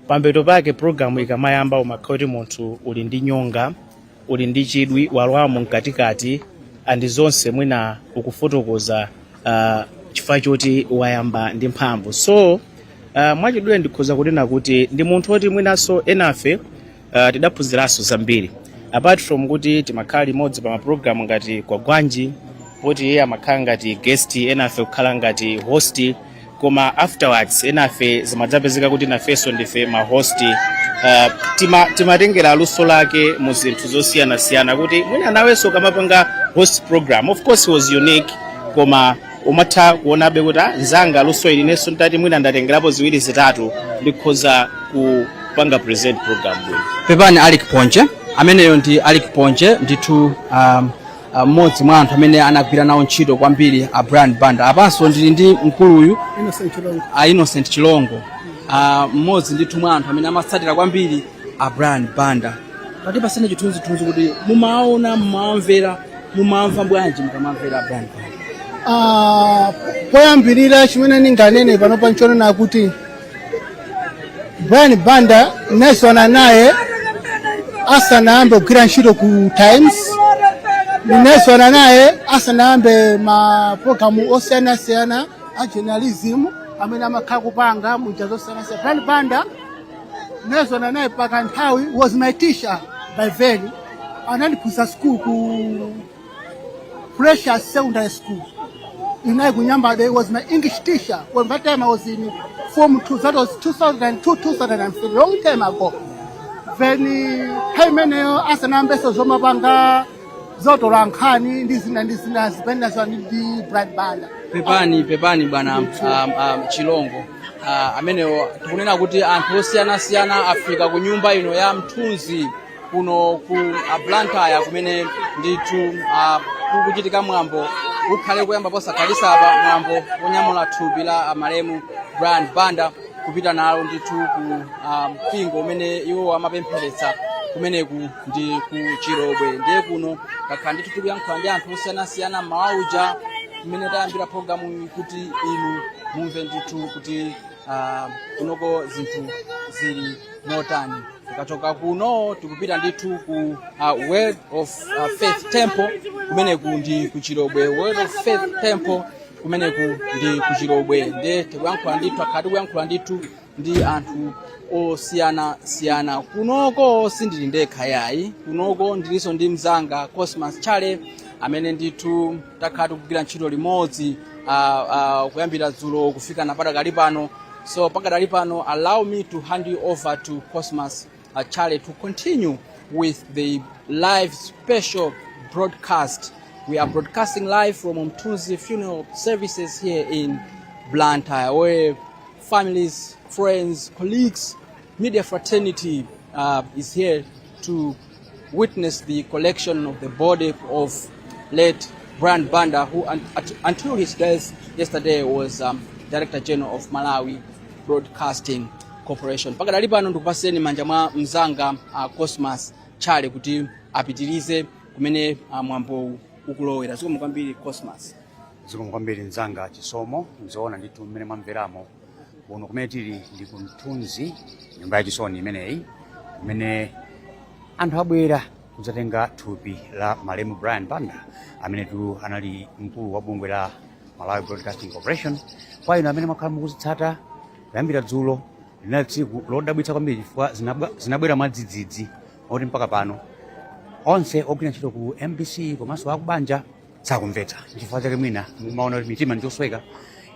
Pampeto pake program ikamayamba, umakhala kuti munthu uli ndi nyonga, uli ndi chidwi, walowamo mkatikati and zonse mwina ukufotokoza chifukwa choti wayamba ndi mphamvu. So mwachidule ndikhoza kunena kuti ndi munthu woti mwinanso enafe tidaphunziranso zambiri, apart from kuti timakhala limodzi pa mapulogalamu ngati Kwagwanji, poti iye amakhala ngati guest, enafe kukhala ngati host. Koma afterwards enafe zimadzapezeka kuti nafenso ndife ma host. Timatengera luso lake mu zinthu zosiyanasiyana, kuti mwina nawenso ukamapanga host program, of course he was unique, koma umatha kuonabe kuti, ah, nzanga luso ili, nenso nditati mwina ndatengerapo ziwiri zitatu, ndikhoza kupanga present program bwino. Pepani, Alik Ponje. Ameneyo ndi Alik Ponje ndithu, mmodzi mwa anthu amene anagwira nawo ntchito kwambiri a Brian Banda. Apanso ndili ndi mkuluyu Innocent Chilongo. A Innocent Chilongo, mmodzi ndithu mwa anthu amene amatsatira kwambiri a Brian Banda. Patipasene chithunzithunzi kuti mumaona, mumamvera, mumamva bwanji mukamamvera a Brian Banda? Poyambirira chimene ndinganene panopa nchonena kuti Brian Banda ndinadziwana naye asanayambe kugwira ntchito ku Times, ndinadziwana naye asanayambe ma programu osiyanasiyana a journalism amene amakhala kupanga munjira zosiyanasiyana. Brian Banda ndinadziwana naye pakanthawi, was my teacher by then, anandiphunzitsa school ku Precious Secondary School inali ku Nyambadwe. Was my English teacher when that time I was in Form 2. That was 2002, 2003, long time ago. Then nthawi imeneyo asanayambenso zomapanga zotola nkhani ndi zina ndi zina, zipenda ndi Brian Banda. Pepani, pepani bwana Chilongo. Amenewo tikunena kuti anthu osiyanasiyana afika ku nyumba ino ya Mthunzi kuno ku Blantyre, kumene ndithu kukuchitika mwambo ukhale kuyamba posakhalisa apa, mwambo wonyamula thupi la malemu Brian Banda kupita nalo ndithu ku mpingo umene iwo amapempheretsa kumeneku ndi ku Chilobwe. Ndiye kuno takhala ndithu tikuyankhula ndi anthu osiyanasiyana mmawa uja mmene tayambira programu iyi, kuti inu mumve ndithu kuti kunoko zinthu zili motani. Tikachoka kuno tikupita ndithu ku Word of Faith Temple, kumeneku ndi ku Chilobwe. Word of Faith Temple, kumeneku ndi ku Chilobwe. Ndiye tikuyankhula ndithu, akhala tikuyankhula ndithu ndi anthu osiyanasiyana kunoko. Sindili ndekha yayi, kunoko ndilinso ndi mzanga Cosmas Chale, amene ndithu takhala tikugwira ntchito limodzi kuyambira dzulo kufika na padakali pano. So pakadali pano, allow me to hand you over to Cosmas Chale to continue with the live special broadcast. We are broadcasting live from Mthunzi Funeral Services here in Blantyre, where families, friends, colleagues, media fraternity is here to witness the collection of the body of late Brian Banda, who until his death yesterday was Director General of Malawi Broadcasting Corporation. Pakadali pano ndikupaseni manja mwa mzanga Cosmas Chale kuti apitirize kumene mwambo ukulowera. Zikomo kwambiri, Cosmas. Zikomo kwambiri, mzanga Chisomo. Nzoona ndithu mmene mwamveramo, kuno kumene tili ndi ku Mthunzi, nyumba yachisoni imeneyi, kumene anthu abwera kudzatenga thupi la malemu Brian Banda, amene tu anali mkulu wa bungwe la Malawi Broadcasting Corporation. Kwa inu amene mwakhala mukuzitsata kuyambira dzulo, Linali tsiku lodabwitsa kwambiri chifukwa zinabwera mwadzidzidzi moti mpaka pano onse ogwira ntchito ku MBC komanso akubanja sakumvetsa. Chifukwa chake mwina mumaona kuti mitima ndiyosweka.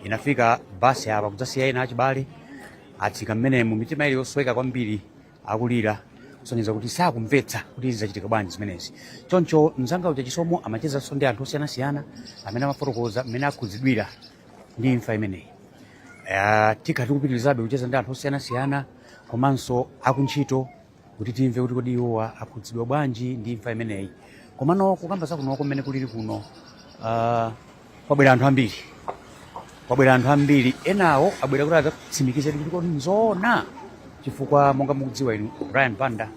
Inafika basi apa kudzasiya ena achibale atsika mmenemu, mitima ili yosweka kwambiri, akulira kusonyeza kuti sakumvetsa kuti zachitika bwanji zimenezi. Choncho mzanga uja Chisomo amachezanso ndi anthu osiyanasiyana amene amafotokoza mmene akhudzidwira ndi imfa imeneyi. Tikhala tikupitirizabe kucheza ndi anthu osiyanasiyana komanso akuntchito kuti timve kuti kodi iwowa akhudzidwa bwanji ndi imfa imeneyi. Komano kukamba za kunoko mmene kulili kuno, kwabwera anthu ambiri, kwabwera anthu ambiri. Enawo abwera kuti adzatsimikize kuti kodi nzoona, chifukwa monga mukudziwa inu, Brian Banda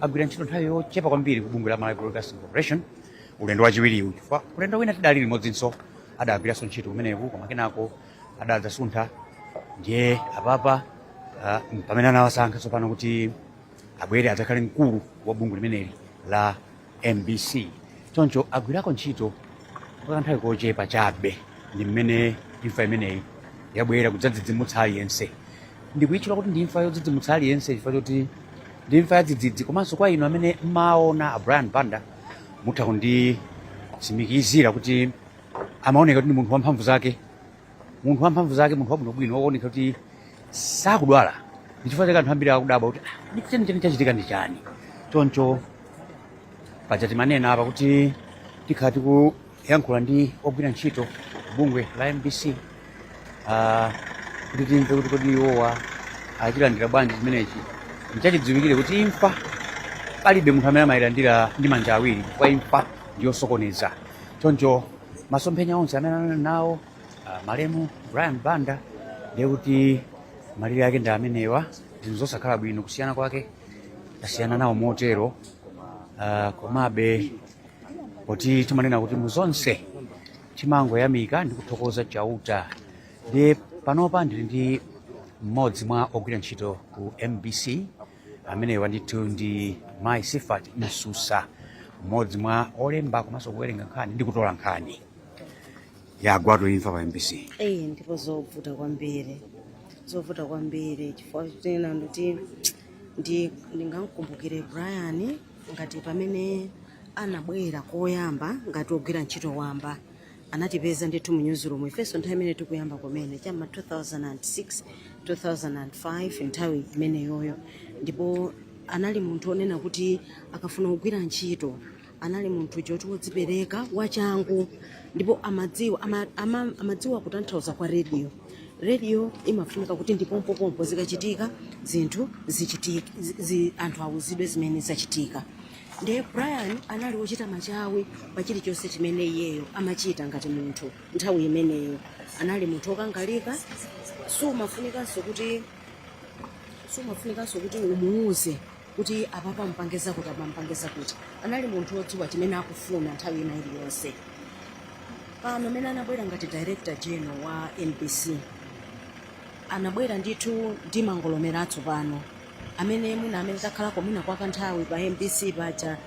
agwira ntchito nthawi yochepa kwambiri ku bungwe la Malawi Broadcasting Corporation, ulendo wachiwiriwu, chifukwa ulendo wina tidali limodzinso adagwiranso ntchito kumeneku, koma kenako adadzasuntha. Ndiye apapa pamene anawasankha tsopano kuti abwere adzakhale mkulu wa bungwe limeneli la MBC. Choncho agwirako ntchito kwa kanthawi kochepa chabe, ndi mmene imfa imeneyi yabwera kudzadzidzimutsa aliyense. Ndikuyitchula kuti ndi imfa yodzidzimutsa aliyense chifukwa choti ndi imfa yadzidzidzi, komanso kwa inu amene mmaona a Brian Banda mutha kunditsimikizira kuti amaoneka kuti ndi munthu wamphamvu zake, munthu wamphamvu zake, munthu wabwinobwino wooneka kuti sakudwala. Ndi chifukwa chake anthu ambiri akudabwa kuti ah, ndi chenicheni chachitika ndi chani? Choncho paja timanena apa kuti tikhala tikuyankhula ndi ogwira ntchito bungwe la MBC kuti timve kuti kodi iwowa achilandira bwanji chimenechi. Nchachidziwikire kuti imfa palibe munthu amene amayilandira ndi manja awiri, chifukwa imfa ndiyosokoneza. Choncho masomphenya onse amene anali nawo malemu Brian Banda, ndiye kuti malire ake ndi amenewa. Zinthu zosakhala bwino, kusiyana kwake tasiyana nawo motero. Komabe poti timanena kuti muzonse timangoyamika ndi kuthokoza Chauta. Ndiye panopa ndili ndi mmodzi mwa ogwira ntchito ku MBC, amenewa ndithu ndi Mai Sifat Msusa, mmodzi mwa olemba komanso kuwerenga nkhani ndi kutola nkhani. Yagwatu imfa pa MBC. Eyi, ndipo zovuta kwambiri, zovuta kwambiri, chifukwa tinena kuti ndingamkumbukire Brian ngati pamene anabwera koyamba ngati ogwira ntchito wamba, anatipeza ndithu mu newsroom ifenso nthawi imene tikuyamba kumene chama 2006 2005, nthawi imeneyoyo. Ndipo anali munthu onena kuti akafuna kugwira ntchito anali munthu choti wodzipereka, wachangu, ndipo amadziwa kutanthauza kwa radio. Radio imafunika kuti ndi pompopompo, zikachitika zinthu zichitike, anthu awuzidwe zimene zachitika. Ndiye Brian anali wochita machawi pa chilichonse chimene iyeyo amachita ngati munthu. Nthawi imeneyo anali munthu wokangalika, sumafunikanso kuti umuuze kuti apapa mpange zakuti, apa mpange zakuti. Anali munthu wodziwa chimene akufuna nthawi ina iliyonse. Pano amene anabwera ngati director general wa MBC, anabwera ndithu ndi mangolomera atsopano amene mwina amene takhalako mwina kwa kanthawi pa MBC paja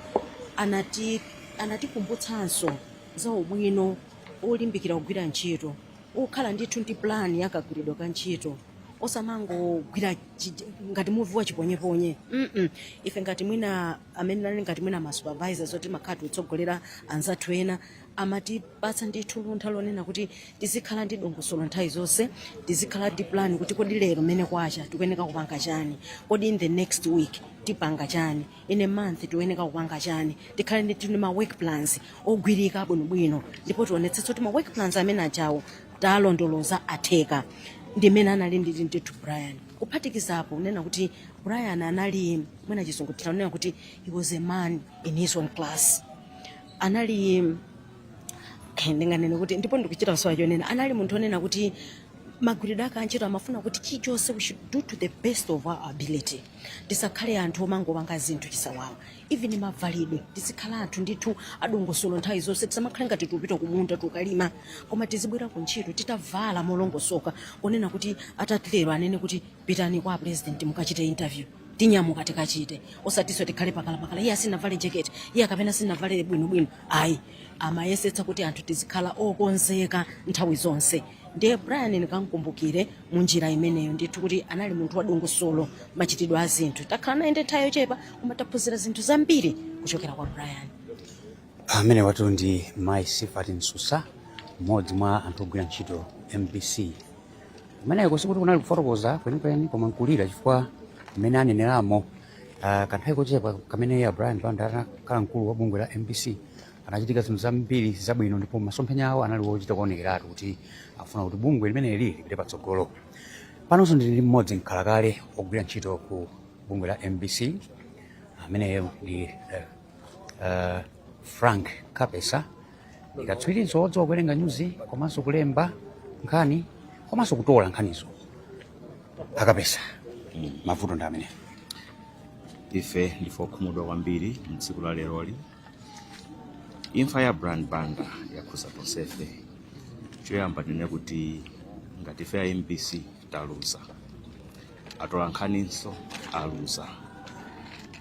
anatikumbutsanso za ubwino olimbikira kugwira ntchito, okhala ndithu ndi plan yakagwiridwe ka ntchito, osamangogwira ngati muvi wa chiponyeponye. Ife ngati mwina amene nali ngati mwina ma supervisors oti makhala tikutsogolera anzathu ena, amatipatsa ndithu luntha lonena kuti tizikhala ndi dongosolo nthawi zonse, tizikhala ndi plan kuti kodi lero mmene kwacha tikuyeneka kupanga chani, kodi in the next week tipanga chani, in a month tikuyeneka kupanga chani. Tikhale ndi ma work plans ogwirika bwinobwino, ndipo tionetsetse kuti ma work plans amene ajawo talondoloza atheka. Ndi mmene anali nditi ndithu Brian. Kuphatikizapo kunena kuti Brian anali, mwina chizungu tinanena kuti he was a man in his own class. Anali, ndinganene kuti, ndipo ndikuchita kusowa chonena, anali munthu onena kuti magwiridwe ake antchito amafuna kuti chilichonse we should do to the best of our ability. Tisakhale anthu omangopanga zinthu chisawawa. Even mavalidwe, tizikhala anthu ndithu adongosolo nthawi zonse. Tisamakhale ngati tikupita kumunda tukalima, koma tizibwera ku ntchito titavala molongosoka, kunena kuti atatero anene kuti pitani kwa president mukachite interview, tinyamuka tikachite, osatinso tikhale pakalapakala, iye asinavale jeketi, iye akapena sinavale bwinobwino, ayi. Amayesetsa kuti anthu tizikhala okonzeka nthawi zonse. Ndiye Brian ndikamkumbukire mu njira imeneyo ndithu, kuti anali munthu wadongosolo machitidwe a zinthu. Takhala naye ndi nthawi yochepa, koma taphunzira zinthu zambiri kuchokera kwa Brian. Amene watu ndi Mai Sifat Msusa, mmodzi mwa anthu ogwira ntchito MBC. Kumeneko sikuti kunali kufotokoza kwenikweni, koma nkulira, chifukwa mmene aneneramo, kanthawi kochepa kamene ya Brian Banda anakhala mkulu wa bungwe la MBC, anachitika zinthu zambiri zabwino, ndipo masomphenya awo anali wochita kuonekeratu kuti afuna kuti bungwe limeneli lipite patsogolo. Panonso ndili ndi mmodzi mkhalakale ogwira ntchito ku bungwe la MBC, ameneyo ndi Frank Kapesa, katswirinso wodziwa kuwerenga nyuzi komanso kulemba nkhani komanso kutola nkhanizo. Akapesa, mavuto ndi amene. Ife ndife okhumudwa kwambiri mtsiku la leroli. Imfa ya Brian Banda yakhuza tonsefe. Choyamba ndinene kuti ngati ife ya MBC taluza, atola nkhaninso aluza,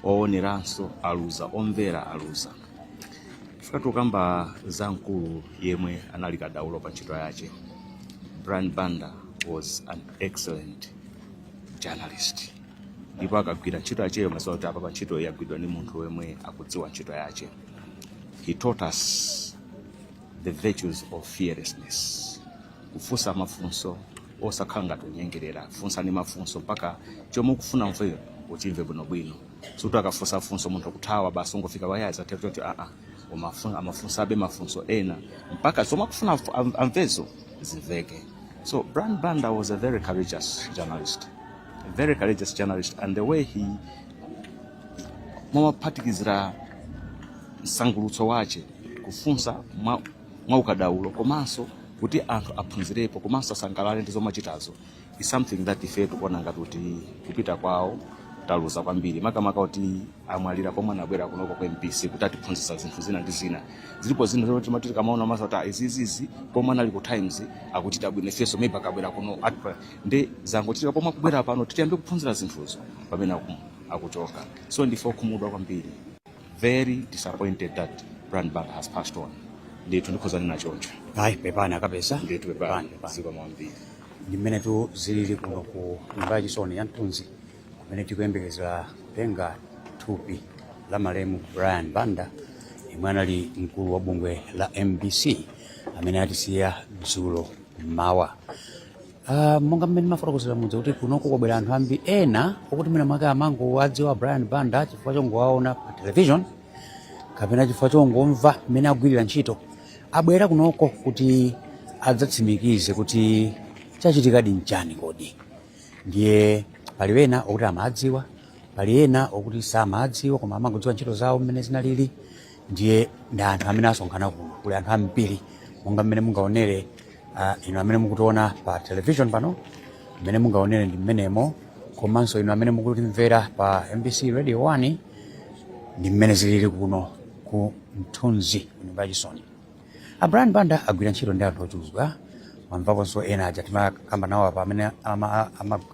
ooneranso aluza, omvera aluza, chifukwa tikukamba za mkulu yemwe anali kadaulo pa ntchito yace. Brian Banda was an excellent journalist, ndipo akagwira ntchito yacheyo maziwa kuti apa pa ntchito yagwidwa ndi munthu wemwe akudziwa ntchito yace. He taught us the virtues of fearlessness, kufunsa mafunso osakhala ngati unyengerera. Funsani mafunso mpaka chomwe ukufuna mveyo uchimve bwinobwino. Suti akafunsa funso munthu kuthawa basi, ungofika wayaza choti aa. Amafunsabe mafunso ena mpaka zomwe akufuna amvezo zimveke. So Brian Banda was a very courageous journalist, a very courageous journalist, and the way he momaphatikizira msangulutso wace, kufunsa mwa ukadaulo komanso kuti anthu aphunzirepo komanso asangalale ndi zomwe achitazo, is something that ife tikuona ngati kuti kupita kwawo taluza kwambiri, makamaka kuti amwalira pomwe anabwera kunoko ku MBC kuti atiphunzitsa zinthu zina ndi zina. Zilipo zinthu zoti timati tikamaona maso kuti izizizi pomwe anali ku Times akuchita bwino, ifenso maybe akabwera kuno ndi zangochitika pomwe akubwera pano tiyambe kuphunzira zinthuzo pamene akuchoka. So ndife okhumudwa kwambiri, very disappointed that Brian Banda has passed on. Ndithu ndikhoza nena choncho. Ayi, pepani Akapesa. Ndithu pepani, zikomo kwambiri. Ndi mmenetu zilili kuno ku nyumba yachisoni ya Mthunzi, kumene tikuyembekezera kutenga thupi la malemu Brian Banda, yemwe anali mkulu wa bungwe la MBC, amene atisiya dzulo mmawa. Monga mmene mafotokozera mudzi kuti kunoko kwabwera anthu ambiri, ena okuti mwina mwake amangowadziwa Brian Banda chifukwa chongowaona pa television kapena chifukwa chongomva mmene agwirira ntchito, abwera kunoko kuti adzatsimikize kuti chachitikadi nchani kodi. Ndiye pali ena okuti amadziwa, pali ena okuti samadziwa koma amangodziwa ntchito zawo mmene zinalili. Ndiye ndi anthu amene asonkhana kuno. Kuli anthu ambiri monga mmene mungaonere, inu amene mukutiona pa television pano, mmene mungaonere ndi mmenemo, komanso inu amene mukutimvera pa MBC Radio 1, ndi mmene zilili kuno ku Mthunzi, ku nyumba yachisoni. A Brian Banda agwira ntchito ndi anthu ochuluka. Mwamvaponso ena aja timakamba nawo apa amene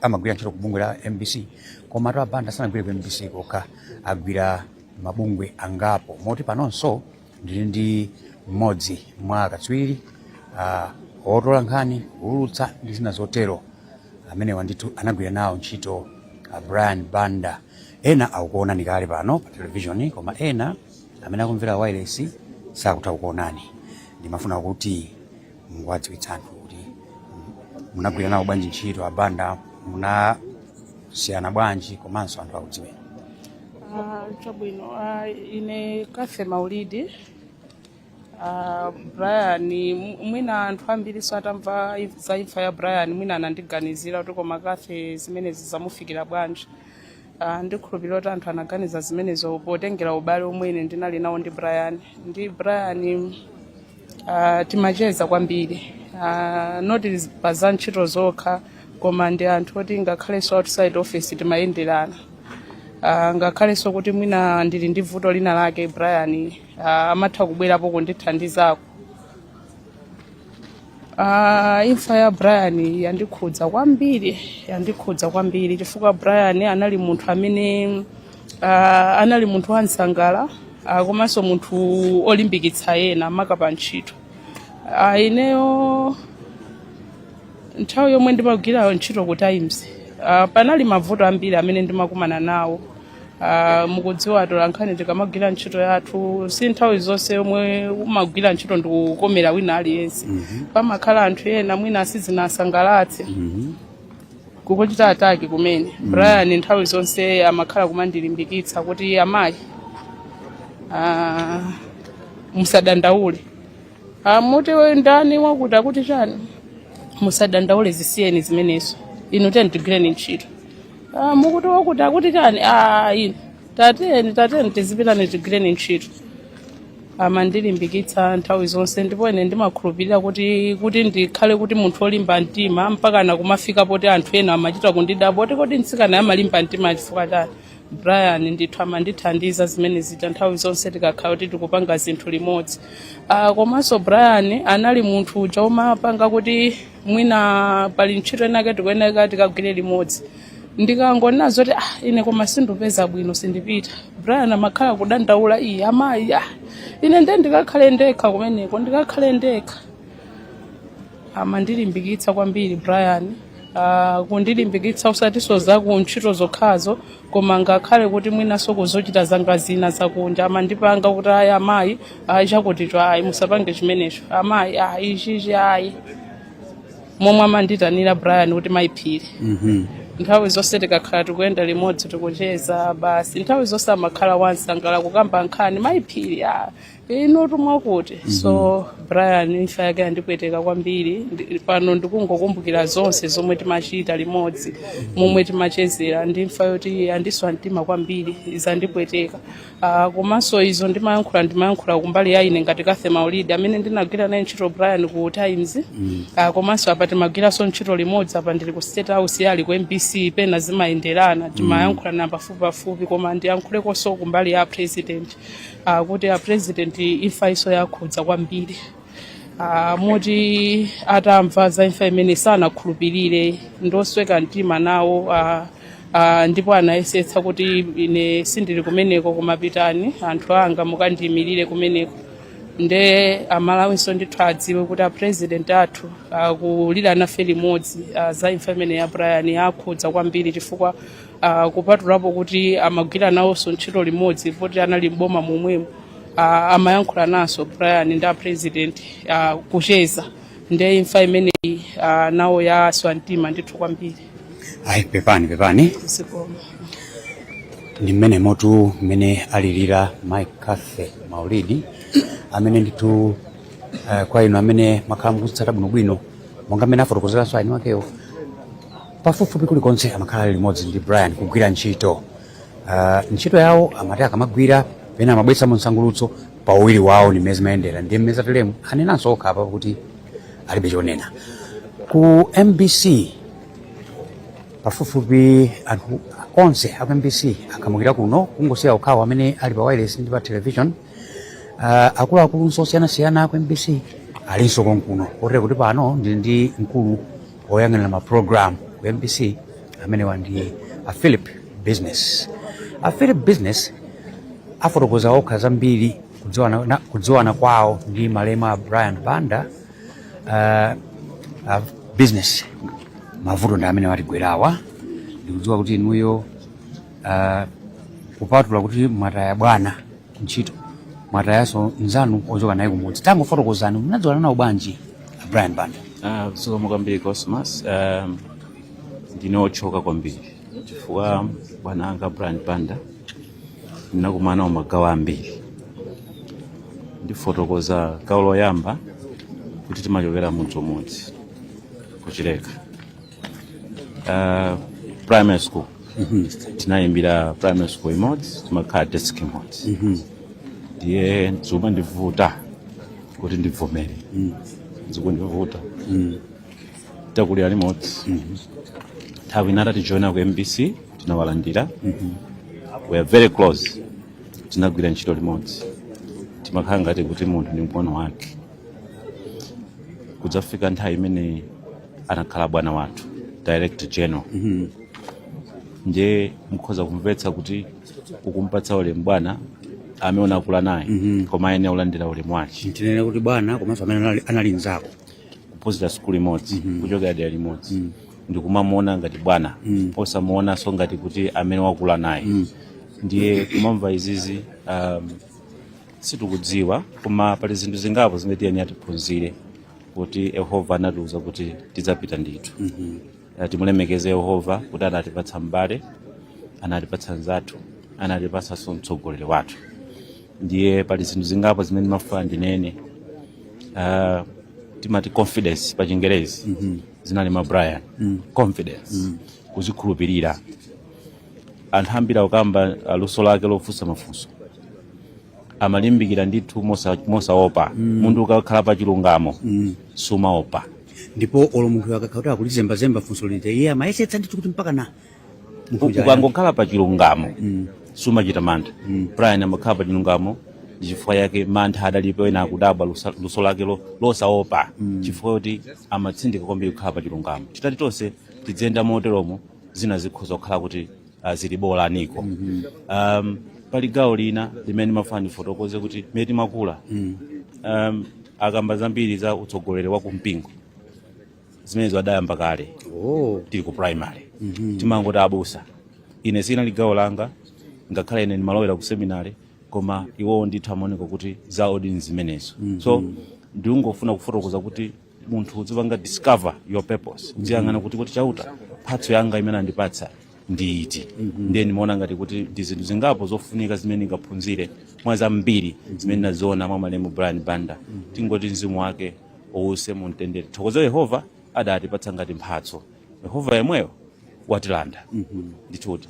amagwira ntchito ku bungwe la MBC. Koma a Banda sanagwire ku MBC kokha, agwira mabungwe angapo, moti panonso ndili ndi mmodzi mwa akatswiri otola nkhani, kuulutsa ndi zina zotero, amenewa ndithu anagwira nawo ntchito Brian Banda. Ena akukuonani kale pano pa television, koma ena amene akumvera wireless sakutha kukuonani. Ndimafuna kuti mungowadziwitsa anthu kuti munagwira nawo bwanji ntchito Abanda, munasiyana bwanji, komanso anthu akudziweni. Ah, chabwino. Ah, ine Kathe Maulidi. Ah, Brian, mwina anthu ambiri so atamva za imfa ya Brian, mwina anandiganizira kuti koma Kathe zimenezi zamufikira bwanji? Ah, ndikhulupirira kuti anthu anaganiza zimenezo potengera ubale omwe ine ndinali nawo ndi Brian. Ndi Brian timacheza kwambiri, not pa za ntchito zokha, koma ndi anthu oti ngakhalenso outside office timayenderana. Ngakhalenso kuti mwina ndili ndi vuto lina lake, Brian amatha kubwerapo kundithandizako. Imfa ya Brian yandikhudza kwambiri, yandikhudza kwambiri, chifukwa Brian anali munthu amene anali munthu wansangala, komanso munthu olimbikitsa ena maka pa ntchito. Ineyo Nthawi yomwe ndimagwira ntchito ku Times, panali mavuto ambiri amene ndimakumana nawo. Mukudziwa atolankhani tikamagwira ntchito yathu, si nthawi zonse yomwe umagwira ntchito ndikukomera wina aliyense. Pamakhala anthu ena mwina sizinasangalatse, kukuchita attack kumene. Brian nthawi zonse amakhala kumandilimbikitsa kuti, "Amayi, musadandaule. Muti ndani wakuti akuti chani, musadandaule, zisiyeni zimenezo, inu tiyeni tigwireni ntchito. Mukuti wakuti akuti chani, inu tatiyeni, tatiyeni tizipitani tigwireni ntchito." Amandilimbikitsa nthawi zonse, ndipo ine ndimakhulupirira kuti ndikhale kuti munthu olimba mtima mpaka na kumafika poti anthu ena amachita kundidabwa kuti, "Kodi mtsikana amalimba mtima chifukwa chani?" Brian ndithu amandithandiza zimene zija nthawi zonse tikakhala kuti tikupanga zinthu limodzi. Komanso Brian anali munthu uja umapanga kuti mwina pali ntchito inake tikuyeneka tikagwire limodzi, ndikangonena zoti, "Ah, ine koma sindupeza bwino, sindipita," Brian amakhala kudandaula, "Iye amayi, ah, ine nde ndikakhale ndekha kumeneko, ndikakhale ndekha." Amandilimbikitsa kwambiri Brian, kundilimbikitsa usatinso za ku ntchito zokhazo, koma ngakhale kuti mwinanso kuzochita zanga zina zakunja amandipanga kuti, "Ayi amayi, ayi, chakuticho ayi, musapange chimenecho amayi, ayi, ichichi ayi." Momwe amanditanira Brian kuti Mayiphiri, nthawi zonse tikakhala tikuyenda limodzi, tikucheza basi, nthawi zonse amakhala wansangala kukamba nkhani, "Mayiphiri, ah, inu tumwakuti." So Brian imfa yake yandipweteka kwambiri. Pano ndikungokumbukira zonse zomwe timachita limodzi, momwe timachezera, ndi imfa yoti yandiswa mtima kwambiri, zandipweteka. Komanso izo ndimayankhula kumbali ya ine ngati Kathe Maulidi amene ndinagwira naye ntchito Brian ku Times. Komanso apa timagwiranso ntchito limodzi, apa ndili ku State House, yali ku MBC, pena zimayenderana, timayankhulana pafupi pafupi. Koma ndiyankhulekonso kumbali ya president, kuti a president imfa iso yakhudza kwambiri, moti atamva za imfa imene sanakhulupirire, ndosweka mtima nawo, ndipo anayesetsa kuti, "Ine sindili kumeneko, koma pitani anthu anga mukandiyimirire kumeneko." Nde Amalawinso ndithu adziwe kuti a president athu akulira nafe limodzi za imfa imene ya Brian, yakhudza kwambiri chifukwa kupatulapo kuti amagwira nawonso ntchito limodzi poti anali mboma momwemo, amayankhula naso Brian ndi a president, kucheza. Nde imfa imeneyi nawo yaswa mtima ndithu kwambiri. Ayi, pepani, pepani. Zikomo. Ndi mmene motu mmene alilira Mike Cathy Maulidi, amene ndithu kwa inu amene makhala mukutsata bwinobwino, monga mmene afotokozeranso aini wakewo, pafupifupi kulikonse amakhala ali limodzi ndi Brian kugwira ntchito. Ntchito yawo amati akamagwira, pena amabweretsa msangulutso pa uwiri wawo, ni mmene zimayendera. Ndiye mmene zateremu anenanso okha apa kuti alibe chonena. Ku MBC pafupifupi anthu onse aku MBC akhamukira kuno, kungosiya okhawo amene ali pa wireless ndi pa television. Akuluakulunso osiyanasiyana aku MBC alinso konkuno, kotero kuti pano ndili ndi mkulu oyang'anira ma program ku MBC, amenewa ndi a Philip Business. A Philip Business afotokoza okha zambiri kudziwana kwawo ndi malemu a Brian Banda. Business, mavuto ndi amene watigwerawa. Ndikudziwa kuti inuyo, kupatula kuti mwataya bwana ntchito, mwatayanso nzanu ochoka naye kumudzi. Tangofotokozani, munadziwana nawo bwanji a Brian Banda? Zikomo kwambiri, Cosmas. Ndine othoka kwambiri chifukwa bwana anga Brian Banda ndinakumana nawo magawo ambiri. Ndifotokoza gawo loyamba kuti timachokera mudzi umodzi kuchileka. Primary school tinayimbira primary school imodzi, timakhala desk imodzi. Ndiye zimandivuta kuti ndivomere, zikundivuta. Takulira limodzi. Nthawi ina atatijoina ku MBC tinawalandira, we are very close, tinagwira ntchito limodzi, timakhala ngati kuti munthu ndi mkono wake. Kudzafika nthawi imene anakhala bwana wathu, director general, ndiye mukhoza kumvetsa kuti ukumpatsa ulemu bwana amene unakula naye, koma ayenera kulandira ulemu wake. Tinene kuti bwana komanso amene anali nzako. Kuphunzitsa. Kuphunzira sukulu imodzi, kuchokera dera limodzi, ndikumamuona ngati bwana, osamuonanso ngati kuti amene wakula naye. Ndiye kumamva izizi, situkudziwa, koma pali zinthu zingapo zimene tiyenera tiphunzire kuti Yehova anatiuza kuti tidzapita ndithu. Timulemekeze Yehova kuti anatipatsa m'bale, anatipatsa nzathu, anatipatsanso mtsogoleri wathu. Ndiye pali zinthu zingapo zimene ndimafuna ndinene. Timati confidence pa Chingerezi. Zinali mwa Brian. Confidence, kuzikhulupirira. Anthu ambiri akukamba luso lake lofunsa mafunso, amalimbikira ndithu mosaopa. Munthu ukakhala pa chilungamo, sumaopa. Ndipo olo munthu akakhala kuti akulizembazemba funso lija, iye amayesetsa ndithu kuti mpaka na munthu uja Ukangokhala pa chilungamo, sumachita mantha. Brian amakhala pa chilungamo, ndi chifukwa yake mantha adalipo. Ena akudabwa luso lake losaopa, chifukwa kuti amatsindika kwambiri kukhala pa chilungamo. Titati tonse tidziyenda moteromo, zina zikhoza kukhala kuti zili bolaniko. Pali gawo lina limene ndimafuna ndifotokoze kuti mmene timakula, akamba zambiri za utsogoleri wa kumpingo, zimenezo adayamba kale. Tili ku primary, timangoti abusa. Ine sinali gawo langa, ngakhale ine ndimalowera ku seminary, koma iwowo ndithu amaoneka kuti zawo ndi zimenezo. So ndingofuna kufotokoza kuti munthu uzipanga discover your purpose, uziyang'ana kuti Chauta mphatso yanga imene andipatsa ndi iti. Ndiye ndimaona ngati kuti ndi zinthu zingapo zofunika zimene ndingaphunzire mwa zambiri zimene ndaziona mwa malemu Brian Banda. Tingoti mzimu wake uwuse mu mtendere. Thokoze Yehova adatipatsa ngati mphatso, Yehova yemweyo watilanda ndithuti.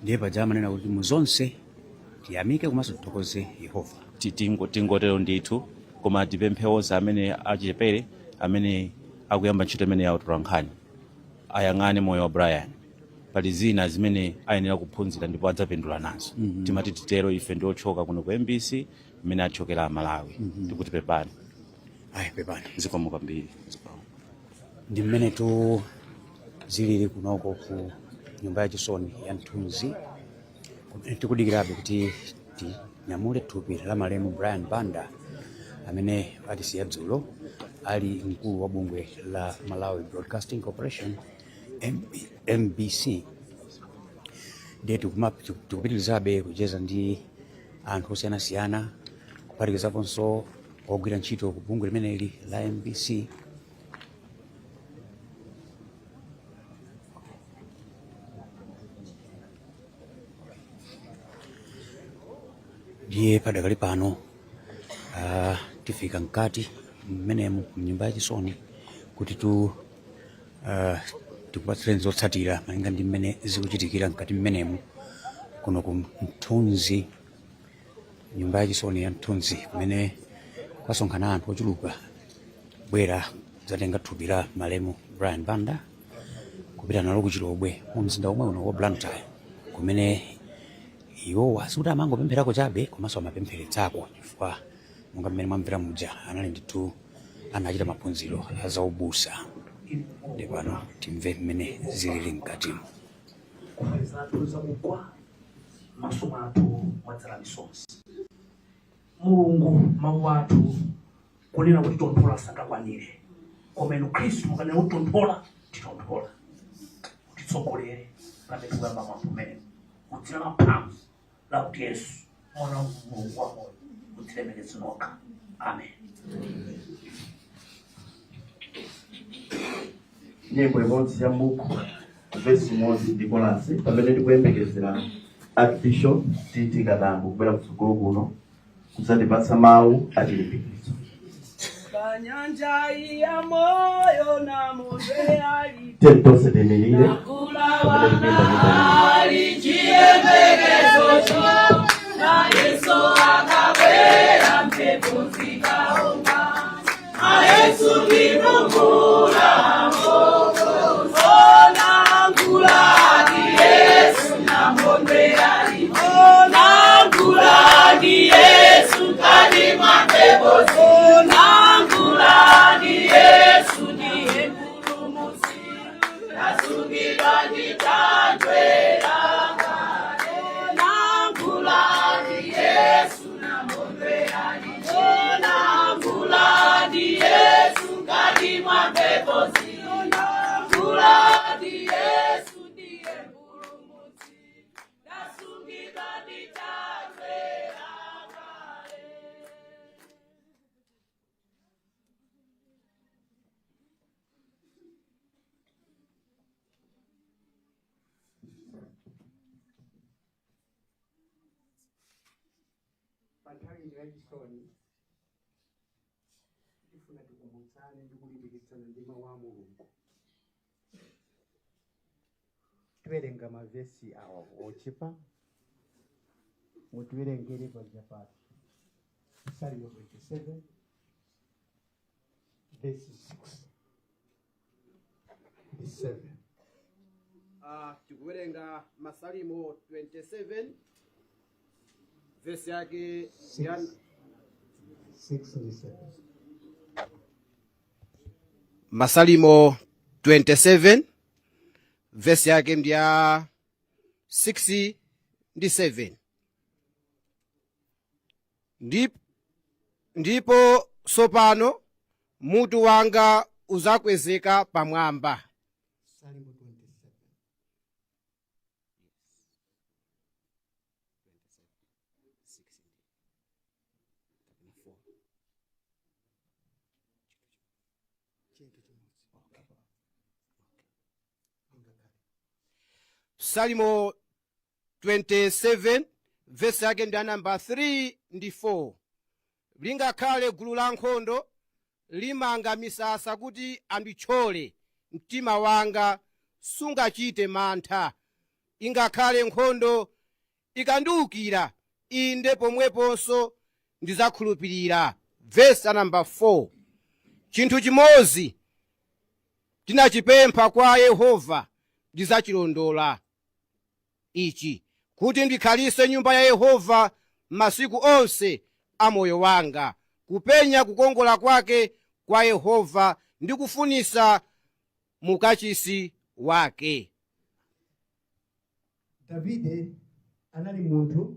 Ndiye paja amanena kuti mu zonse tiyamike komanso tithokoze Yehova. Tingotero ndithu, koma tipemphe onse amene achichepere amene akuyamba ntchito imene ya utolankhani ayang'ane moyo wa Brian. Pali zina zimene ayenera kuphunzira ndipo adzapindula nazo. Timati titero, ife ndi otchoka kuno ku MBC, mmene atchokera Amalawi. Tikuti pepani. Ayi, pepani. Zikomo kwambiri, zikomo. Ndi mmene tu zilili kunoko ku nyumba yachisoni ya Mthunzi, kumene tikudikirabe kuti tinyamule thupi la malemu Brian Banda amene atisiya dzulo, ali mkulu wa bungwe la Malawi Broadcasting Corporation, MBC. Ndiye tikupitirizabe kucheza ndi anthu osiyanasiyana, kuphatikizaponso ogwira ntchito ku bungwe limeneli la MBC. Ndiye padakali pano tifika mkati mmenemu mnyumba yachisoni kuti tu tikupatsireni zotsatira malinga ndi mmene zikuchitikira mkati mmenemu kuno ku Mthunzi, nyumba yachisoni ya Mthunzi, kumene kwasonkhana anthu ochuluka bwera kudzatenga thupi la malemu Brian Banda kupita nalo ku Chilobwe mu mzinda omwe uno wa Blantyre, kumene iwowa sikuti amangopempherako chabe, komanso amapempheretsako, chifukwa monga mmene mwamvera muja, anali ndithu anachita maphunziro a zaubusa. Ndi pano timve mmene zilili mkatimo. Nkhope zathu zakugwa, m'maso mwathu mwadzala misozi. Mulungu, mawu athu kunena kuti tonthola sangakwanire, koma inu Khristu mukanena kuti tonthola, titonthola. Mutitsogolere pamene tikuyamba mwambo umenewu, mu dzina la mphamvu lakuti Yesu, mwana wa Mulungu wa moyo, mudzilemekeze nokha. Amen. Nyimbo imodzi ya m'buku, vesi imodzi ndi kolasi, pamene tikuyembekezera Archbishop T.T. Katambo kubwera kutsogolo kuno kudzatipatsa mawu achilimbikitso. Panyanja ya moyo namondwe ali Tiyeni tonse tiyimirire pamene tikuimba nyimbo imeneyi. Ali chiyembekezo na Yesu akabwera mphepo zikaomba a Yesu ndinukula onangulani Yesu namondwe ali onangulani Yesu kati mwa mphepo onangulani Yesu ndiye mpulumutsi nasungidwa ndi thanthwe langa onangulani Yesu namondwe ali onangulani Yesu kati mwa Pa nthawi ino yachisoni, tifuna tikumbutsane ndi kulimbikitsana ndi mawu a Mulungu. Tiwerenga mavesi awa ochepa, mutiwerengere paja pa Salimo 27 verse 6 ndi 7. Tikuwerenga Masalimo 27, vesi yake ya 6 ndi 7. Masalimo 27, vesi yake ndi ya 6 ndi 7. Ndipo sopano mutu wanga uzakwezeka pamwamba. Salimo 27. Chinthu chimodzi. Ingakhale. Salimo 27, vesi yake ndi namba 3 ndi 4. Lingakhale gulu la nkhondo limanga misasa kuti andithyole, mtima wanga sungachite mantha. Ingakhale nkhondo ikandiwukira, inde pomweponso ndidzakhulupirira. Vesi namba 4. Chinthu chimodzi tinachipempha kwa Yehova, ndidzachilondola ichi, kuti ndikhalitse nyumba ya Yehova masiku onse a moyo wanga, kupenya kukongola kwake kwa Yehova ndi kufunisa mukachisi wake. Davide anali munthu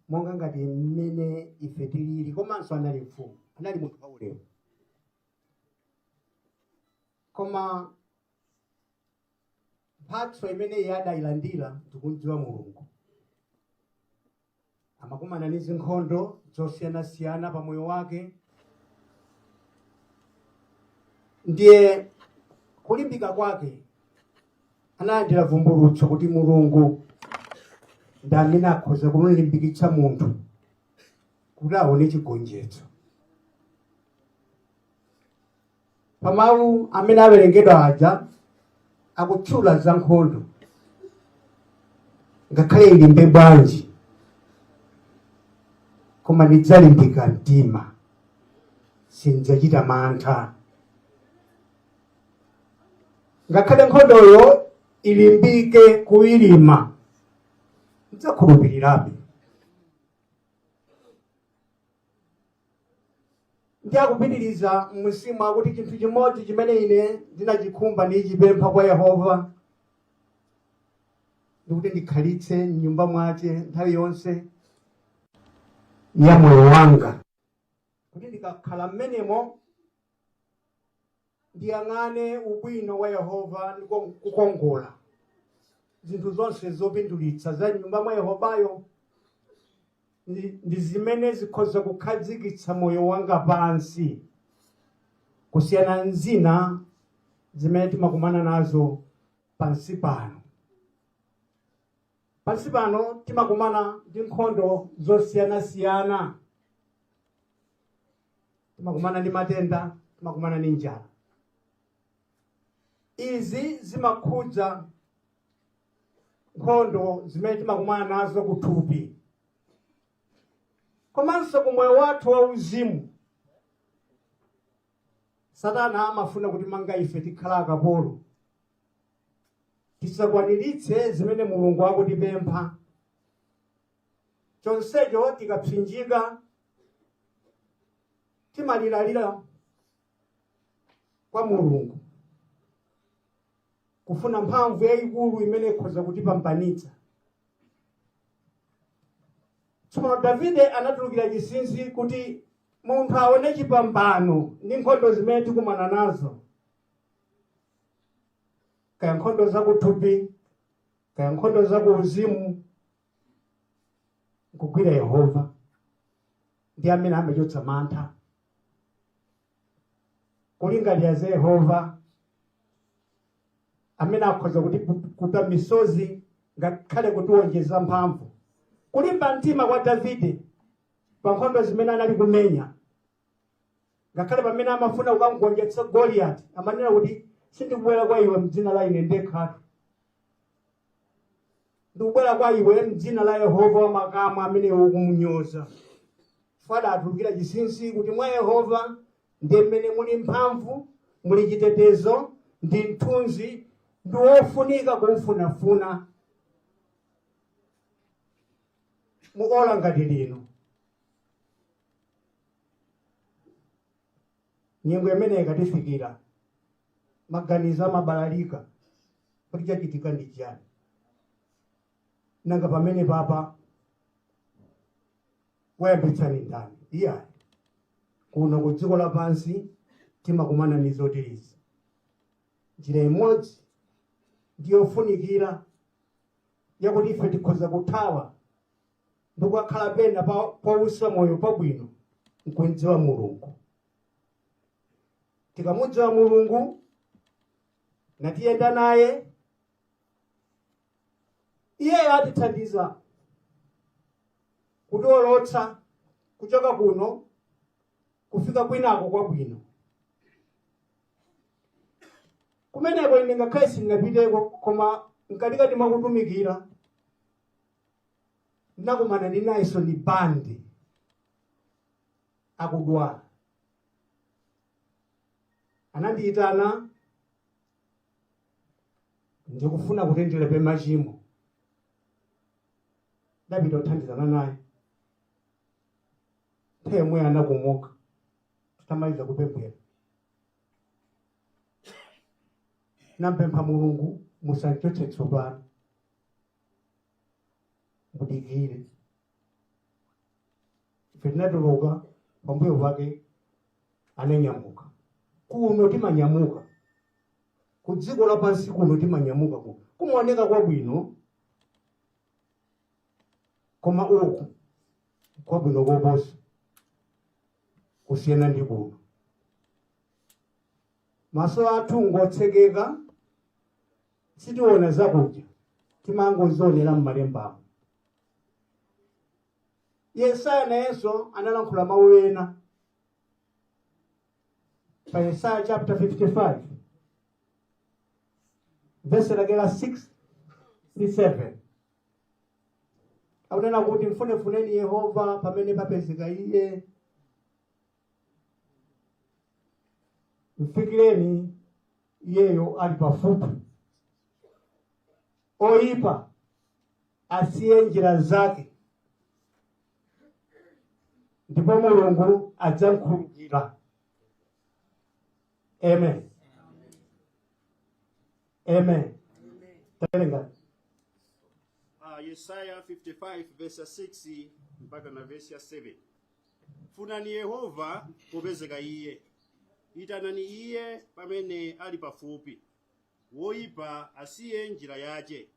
monga ngati mmene ife tilili, komanso anali mfumu, anali munthu waulemu, koma mphatso imene iye adayilandira ndikudziwa Mulungu. Amakumana ndi zinkhondo zosiyanasiyana pa moyo wake, ndiye kulimbika kwake analandira vumbulutso kuti Mulungu ndi amene akhoza kumulimbikitsa munthu kuti aone chigonjetso. Pamawu amene awerengedwa aja akutchula za nkhondo, ngakhale ilimbe bwanji, koma ndidzalimbika mtima, sindidzachita mantha. Ngakhale nkhondoyo ilimbike kuyilima, ndidzakhulupirirabe. Ndi akupitiriza mmusimu akuti, chinthu chimodzi chimene ine ndinachikhumba ndichipempha kwa Yehova, ndikuti ndikhalitse mnyumba mwache nthawi yonse ya moyo wanga, kuti ndikakhala mmenemo ndiyang'ane ubwino wa Yehova ndi kukongola zinthu zonse zopindulitsa za nyumba mwa Yehovayo, ndi zimene zikhoza kukhazikitsa moyo wanga pansi, kusiyana nzina zimene timakumana nazo pansi pano. Pansi pano timakumana ndi nkhondo zosiyanasiyana, timakumana ndi matenda, timakumana ndi njala. Izi zimakhudza nkhondo zimene timakumana nazo kuthupi komanso ku moyo wathu wauzimu. Satana amafuna kuti manga ife tikhala akapolo, tisakwaniritse zimene Mulungu akutipempha. Chonsecho tikapsinjika timaliralira kwa Mulungu kufuna mphamvu yayikulu imene ikhoza kutipambanitsa. Tsono Davide anatulukira chinsinsi kuti munthu aone chipambano ndi nkhondo zimene tikumana nazo, kaya nkhondo zakuthupi, kaya nkhondo zakuuzimu, nkugwira Yehova ndi amene amachotsa mantha. Kulingalira za Yehova amene akhoza kutipukuta misozi ngakhale kutiwonjeza mphamvu. Kulimba mtima kwa Davide. Pa nkhondo zimene anali kumenya, ngakhale pamene amafuna kukamugonjetsa Goliyati, amanena kuti sindikubwera kwa iwe mdzina la ine ndekhatu, ndikubwera kwa iwe mdzina la Yehova wamakamu amene ukumunyoza. Chifukwa adatulukira chinsinsi kuti mwa Yehova ndi mmene muli mphamvu, muli chitetezo ndi mthunzi, ndi wofunika kumfunafuna mu ola ngati lino. Nyengo imene ikatifikira, maganizo amabalalika kuti chachitika ndi chiyani. Nanga pamene papa wayambitsani ndani? Iyayi, kuno ku dziko lapansi timakumana ndi zoterezi. Njira imodzi ndiyofunikira yakuti ife tikhoza kuthawa ndi kukakhala pena powusa moyo pabwino nkumdziwa Mulungu. Tikamudziwa Mulungu natiyenda naye, iyeyo atithandiza kutiwolotsa kuchoka kuno kufika kwinako kwabwino. Kumeneko ine ngakhale sindinapiteko, koma mkatikati mwa kutumikira ndinakumana ndi Naison Banda akudwala. Anandiyitana, ndikufuna kuti ndilepe machimo. Ndapita kuthandizana naye, nthawi yomweyo anakomoka. Titamaliza kupemphera, nampempha Mulungu, musanchotse tsopano, mudikire. Ife tinatuluka, pambuyo pake ananyamuka. Kuno timanyamuka, ku dziko lapansi kuno timanyamuka, kuno kumaoneka kwabwino, koma uku kwabwino koposa kusiyana ndi kuno. Maso athu ngotsekeka, sitiona zakudya, timangozionera m'malembamo. Yesaya nayenso analankhula mawu ena pa Yesaya chapter 55 verse lake la 6 ndi 7, akunena kuti mfunefuneni Yehova pamene papezeka iye, mfikireni iyeyo ali pafupi. Oyipa asiye njira zake, ndipo Mulungu adzamkhululukira. Amen. Amen. Tawerenga. Yesaya 55 verse 6 mpaka na verse ya 7. Funani Yehova popezeka iye, itanani iye pamene ali pafupi. Woyipa asiye njira yache,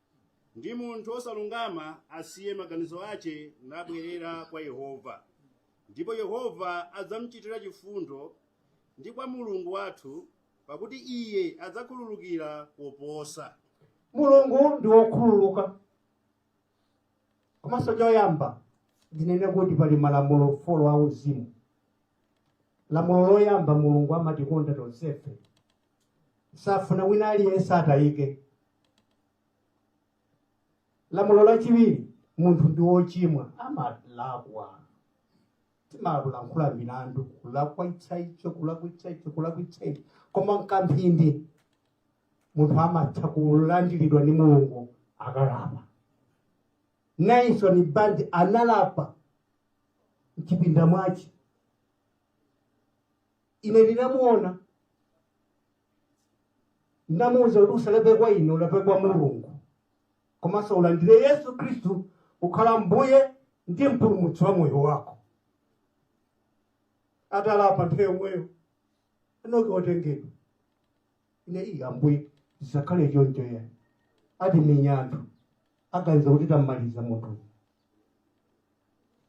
ndi munthu osalungama asiye maganizo ache, nabwerera kwa Yehova. Ndipo Yehova adzamchitira chifundo, ndi kwa Mulungu wathu, pakuti iye adzakhululukira koposa. Mulungu ndi wokhululuka. Komanso choyamba ndinene kuti pali malamulo folo auzimu. Lamulo loyamba, Mulungu amatikonda tonsefe, safuna wina aliyense atayike. Lamulo lachiwiri, munthu ndi wochimwa, amalakwa, timalankhula milandu, kulakwitsa icho, kulakwitsa icho, kulakwitsa icho, koma mkamphindi munthu amatha kulandiridwa ndi Mulungu akalapa. Naison Banda analapa mchipinda mwache, ine ndinamuona, ndinamuwuza kuti usalape kwa ine, ulape kwa Mulungu, komanso ulandire Yesu Khristu kukhala Mbuye ndi Mpulumutsi wa moyo wako. Atalapa nthawi yomweyo Enoki otengedwa. Ine iyi, Ambuye, zisakhale choncho yayi, atimenya anthu, aganiza kuti tammaliza munthu,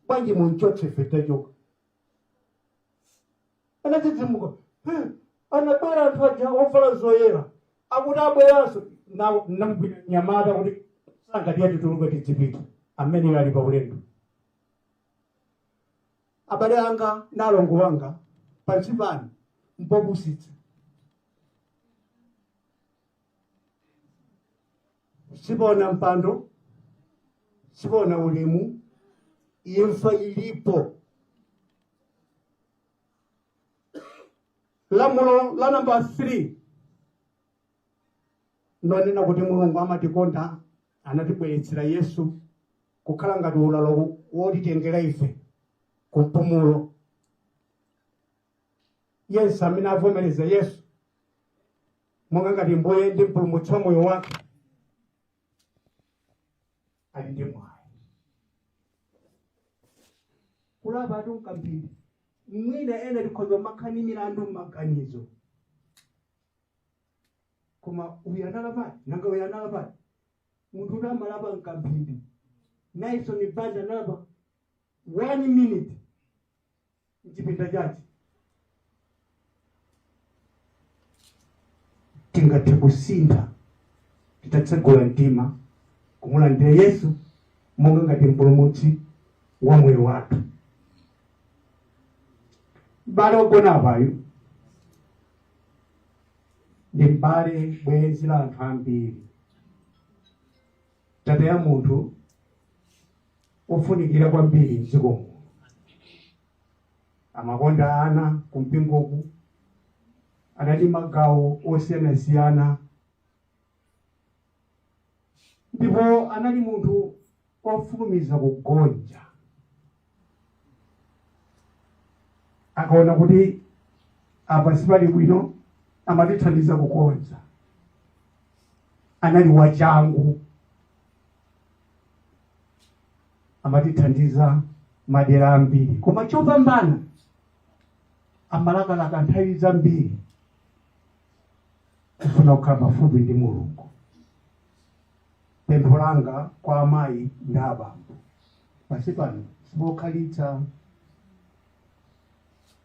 bwanji munchotse ife tachoka. Anadzidzimuka, anabwera anthu aja ovala zoyera, akuti abweranso. Namgwira mnyamata kuti sangati yatituluka tidzipita, ameneyo ali pa ulendo. Abale anga na alongo wanga, pansi pano mpopusitsa. Sipona mpando, sipona ulemu, imfa ilipo. Lamulo la namba 3 ndonena kuti Mulungu amatikonda, anatibweretsera Yesu kukhala ngati ulalo wotitengera ife ku mpumulo. Yense amene avomereza Yesu monga ngati Mbuye ndi Mpulumutsi wa moyo wake ali ndi mwayi. Kulapa atu nkamphindi, mwina ena tikhoza kumakhala ndi milandu m'maganizo, koma uyu analapadi, nanga uyu analapadi. Munthu kuti amalapa nkamphindi. Nelson Banda analapa 1 minute mchipinda chache. Tingathe kusintha titatsegula mtima kumulandira Yesu monga ngati mpulumutsi wa moyo wathu. M'bale wagona apayu ndi m'bale bwenzi la anthu ambiri, tate ya munthu ofunikira kwambiri mdziko muno. Amakonda ana kumpingoku, anali magawo osiyanasiyana, ndipo anali munthu ofulumiza kugonja. Akaona kuti apa sipali bwino, amatithandiza kukonza. Anali wachangu, amatithandiza madera ambiri, koma chopambana amalakalaka nthawi zambiri kufuna kukhala pafupi ndi Mulungu. Pempho langa kwa amayi ndi abambo, pansi pano sipokhalitsa,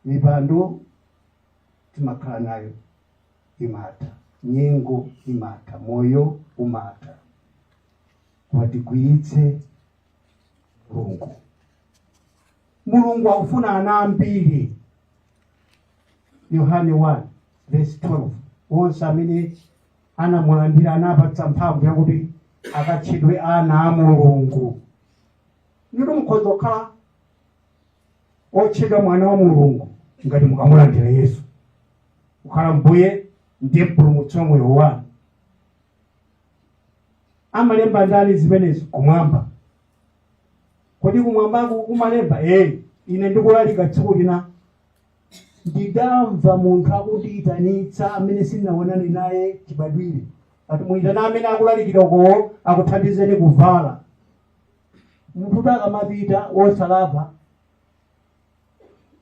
mipando timakhala nayo imatha, nyengo imatha, moyo umatha, koma tigwiritse Mulungu. Mulungu akufuna ana ambiri. Yohane 1 verse 12, onse amene anamulandira anapatsa mphamvu yakuti akatchedwe ana a Mulungu. Ndithu mukhoza kukhala otchedwa mwana wa Mulungu ngati mukamulandira Yesu kukhala Mbuye ndi Mpulumutsi wa moyo wanu. Amalemba ndani zimenezo? Kumwamba. Kodi kumwambaku kumalemba? Ine ndikulalika tsiku lina ndidamva munthu akundiyitanitsa amene sindinaonane naye chibadwire, ati muyitana amene akulalikira ukowo akuthandizeni kuvala. Munthu kuti akamapita wosalapa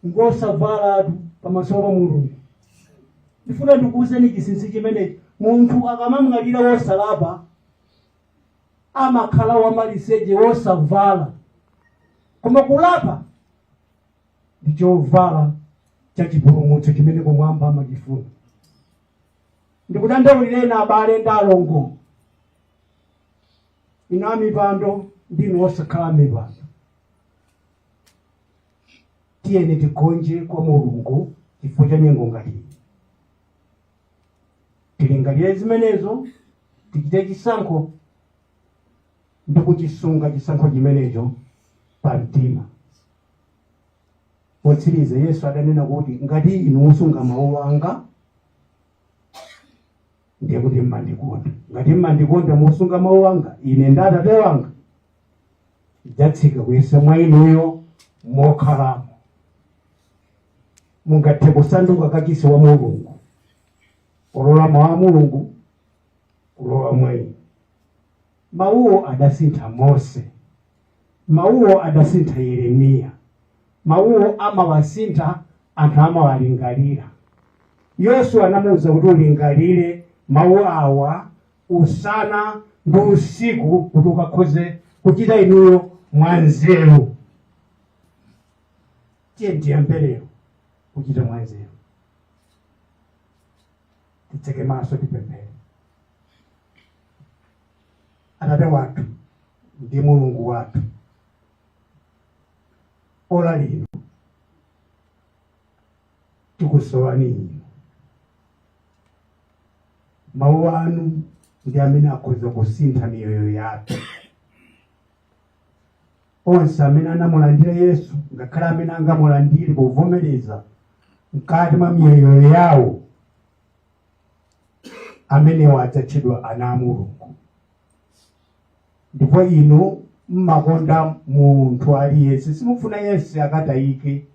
ngosavalatu pamaso pa Mulungu. Ndifuna ndikuwuzeni chinsinsi chimenechi, munthu akamamwalira wosalapa amakhala wamaliseche wosavala, koma kulapa ndi chovala cha chipulumutso chimene kumwamba amachifuna. Ndikudandaulireni abale ndi alongo, inu amipando ndi inu osakhala amipando, tiyeni tigonje kwa Mulungu chifukwa cha nyengo ngati iyi. Tilingalire zimenezo, tichite chisankho ndi kuchisunga chisankho chimenecho pa mtima. Potsiriza, Yesu adanena kuti ngati inu musunga mawu anga ndiye kuti mmandikonda. Ngati mmandikonda musunga mawu anga, ine ndi Atate wanga tidzatsika kuyesa mwa inuyo mokhalamo. Mungathe kusanduka kachisi wa Mulungu polola mawu a Mulungu kulowa mwa inu. Mawuwo adasintha Mose, mawuwo adasintha Yeremiya, mawuwo amawasintha anthu, amawalingalira. Yoswa anamuwuza kuti ulingalire mawu awa usana ndi usiku kuti ukakhoze kuchita inuyo mwanzeru. Tiye tiyambe lero kuchita mwanzeru. Titseke maso tipemphere. Atate wathu ndi Mulungu wathu, ola lino Tikusowani inu. Mawu anu ndi amene akhoza kusintha miyoyo yathu. Onse amene anamulandira Yesu, ngakhale amene angamulandire povomereza mkati mwa miyoyo yawo, amenewo adzatchedwa ana a Mulungu. Ndipo inu mmakonda munthu aliyense, simufuna yense akatayike,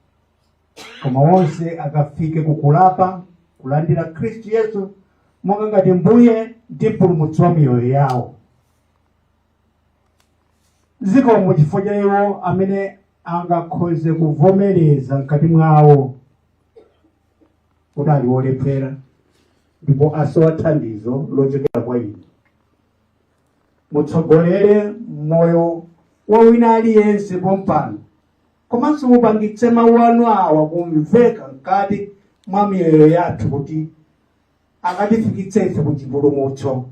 koma onse akafike kukulapa, kulandira Khristu Yesu monga ngati Mbuye ndi Mpulumutsi wa miyoyo yawo. Zikomo chifukwa cha iwo amene angakhoze kuvomereza mkati mwawo kuti ali wolephera ndipo asowa thandizo lochokera kwa inu. Mutsogolere moyo wa wina aliyense pompano, komanso mupangitse mawu anu awa kumveka mkati mwa miyoyo yathu kuti akatifikitse ife ku chipulumutso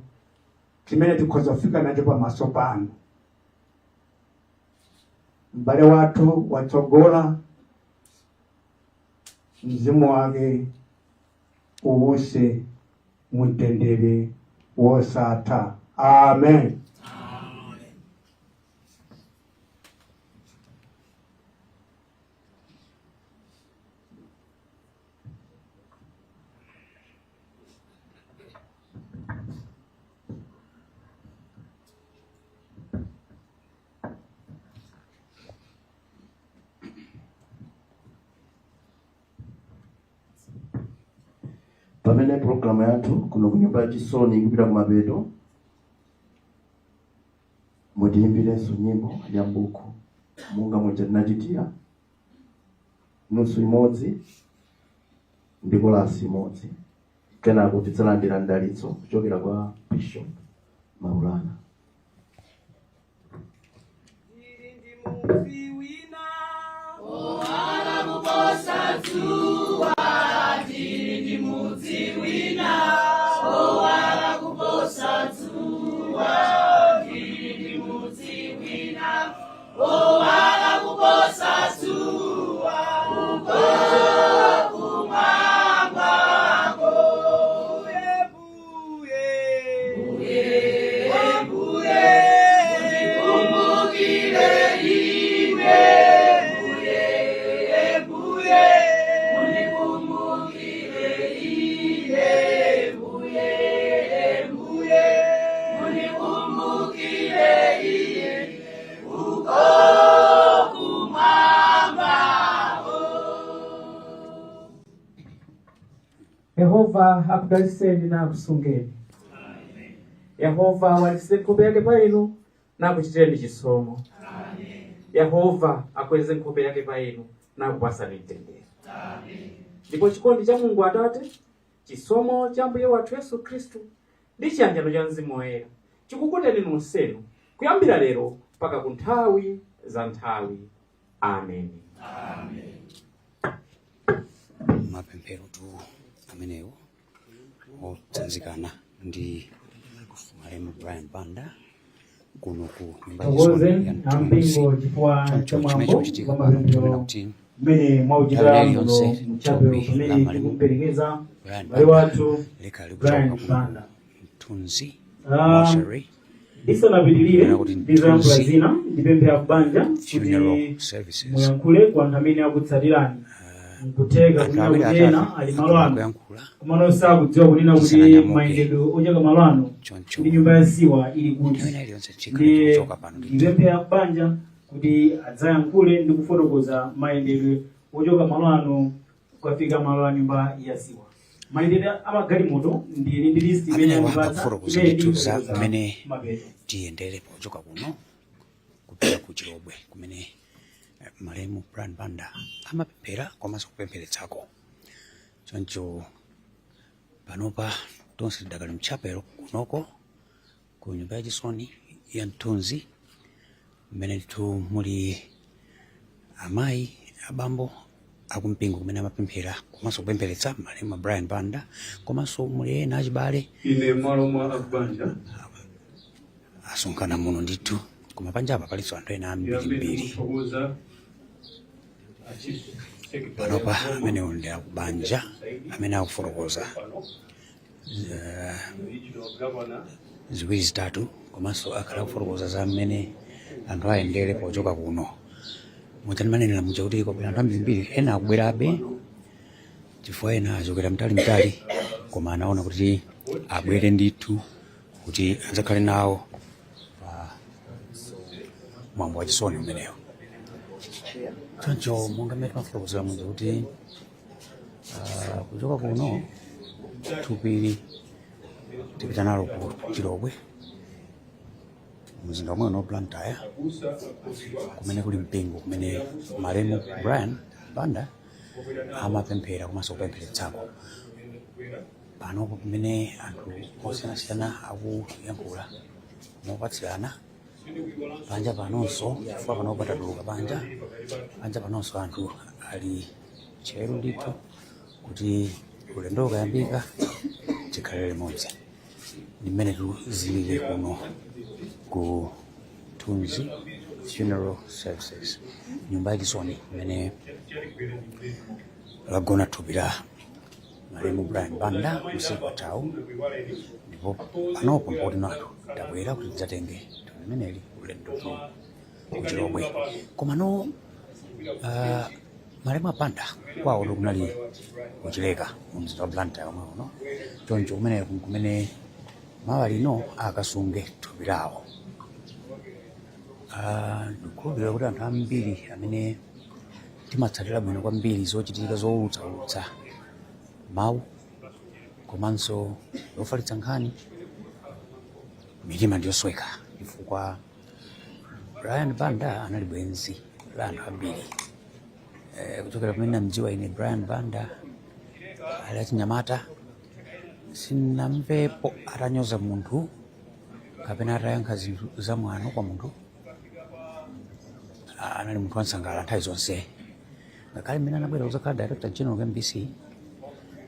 chimene tikhoza kufika nacho pamaso panu. M'bale wathu watsogola, mzimu wake uwuse mumtendere wosatha. Amen. Pamene pulogalamu yathu kuno ku nyumba yachisoni ikupita kumapeto, mutiyimbirenso nyimbo ya m'buku monga muja tinachitira, nusu imodzi ndi kolasi imodzi, kenako tidzalandira mdalitso kuchokera kwa Bishop Maulana. Owala kuposa dzuwa, tili ndi mudzi wina. Owala kuposa dzuwa, tili ndi mudzi wina. Owala kuposa dzuwa, uko kumwambako. Mbuye, Mbuye, mundikumbukire ine. Mbuye, Mbuye, mundikumbukire ine. Mbuye, Mbuye, mundikumbukire ine. Uko kumwambako. Yehova akudalitseni na akusungeni. Yehova awalitse nkhope yake pa inu nakuchitireni chisomo. Yehova akweze nkhope yake pa inu nakupatsani mtendere. Ndipo chikondi cha Mulungu Atate, chisomo cha Ambuye wathu Yesu Khristu ndi chiyanjano cha Mzimu Woyera chikukuteni nonsenu kuyambira lero mpaka ku nthawi za nthawi. Amen. Mapemphero tu amenewo otsanzikana ndi malemu Brian Banda kuno ku nyumba Thokoze yachisoni ya Mthunzi. ampingo chifukwa cha Choncho chimene mwambo chikuchitika wa pano mapemphero chonena kuti mmene mwauchita nthawi muno iliyonse mchapelo thupi la pamene malemu tikuperekeza Brian m'bale Banda wathu likhala Brian likuchoka kuno Banda. Mthunzi Um, Ndisanapitirire Kapena kuti ndi zoyankhula Mthunzi zina, ndipemphe akubanja kuti Funeral Services. muyankhule kwa anthu amene akutsatirani. Nkutheka Anthu kunena awiri kuti ena atatu ali malo akhoza ano kuyankhula komano sakudziwa kunena kuti tisananyamuke. mayendedwe ochoka malo ano Choncho kuti nyumba ya Siwa ili kuti. nthawi ina iliyonse tikhale Ndiye tikuchoka pano ndithu. ndipemphe akubanja kuti adzayankhule ndi kufotokoza mayendedwe ochoka malo ano kukafika malo a nyumba ya Siwa. Mayendedwe a magalimoto ndili ndi list imene Amene andipatsa akufotokoza imene ndithu za ndifotokoza mmene mapeto. tiyendere pochoka kuno kupita ku Chilobwe kumene malemu Brian Banda amapemphera komanso kupempheretsako. Choncho panopa tonse tidakali mchapelo kunoko ku nyumba yachisoni ya Mthunzi mmene ndithu muli amayi abambo akumpingo kumene amapemphera komanso kupempheretsa malemu Brian Banda komanso muli ena achibale. Ine m'malo mwa akubanja asonkhana muno ndithu, koma panjapa palinso anthu ena ndiyambe ambirimbiri. ndikuthokoza a chief. Panopa amenewo ndi akubanja amene akufotokoza ziwiri zitatu, komanso akhala akufotokoza za mmene anthu ayendere pochoka kuno. Muja ndimanenera muja kuti kwabwera anthu ambirimbiri, ena akubwerabe chifukwa ena achokera mtalimtali, koma anaona kuti abwere ndithu kuti adzakhale nawo pa mwambo wachisoni umenewo. Choncho monga mmene timafotokozera muja kuti kuchoka kuno thupili tipita nalo ku Chilobwe, mzinda omwe uno Blantyre, kumene kuli mpingo kumene malemu Brian Banda amapemphera komanso kupempheretsako. Panopo pamene anthu osiyanasiyana akuyankhula mopatsirana panja panonso, chifukwa panopo tatuluka panja, panja panonso anthu ali tcheru ndithu kuti ulendo ukayambika tikhale limodzi. Ndi mmene zilili kuno ku Mthunzi Funeral Services, nyumba yachisoni imene lagona thupi la malemu Brian Banda usiku wathawu. Ndipo panopo mpoti anthu tabwera kuti tidzatenge thupi limeneli ulendo ku Chilobwe. Komano malemu a Banda kwawo kunali ku Chileka mu mzinda wa Blantyre omwe uno. Choncho kumeneko kumene mawa lino akasunge thupi lawo. Ndikukhulupirira kuti anthu ambiri amene timatsatira bwino kwambiri zochitika zowulutsaulutsa mawu komanso zofalitsa nkhani, mitima ndiyosweka chifukwa Brian Banda anali bwenzi la anthu ambiri. Kuchokera pamene namdziwa ine Brian Banda ali achinyamata, sinamvepo atanyoza munthu kapena atayankha zinthu zamwano kwa munthu. Anali munthu wansangala nthawi zonse. Ngakhale mmene anabwera kuzakhala director general ku MBC,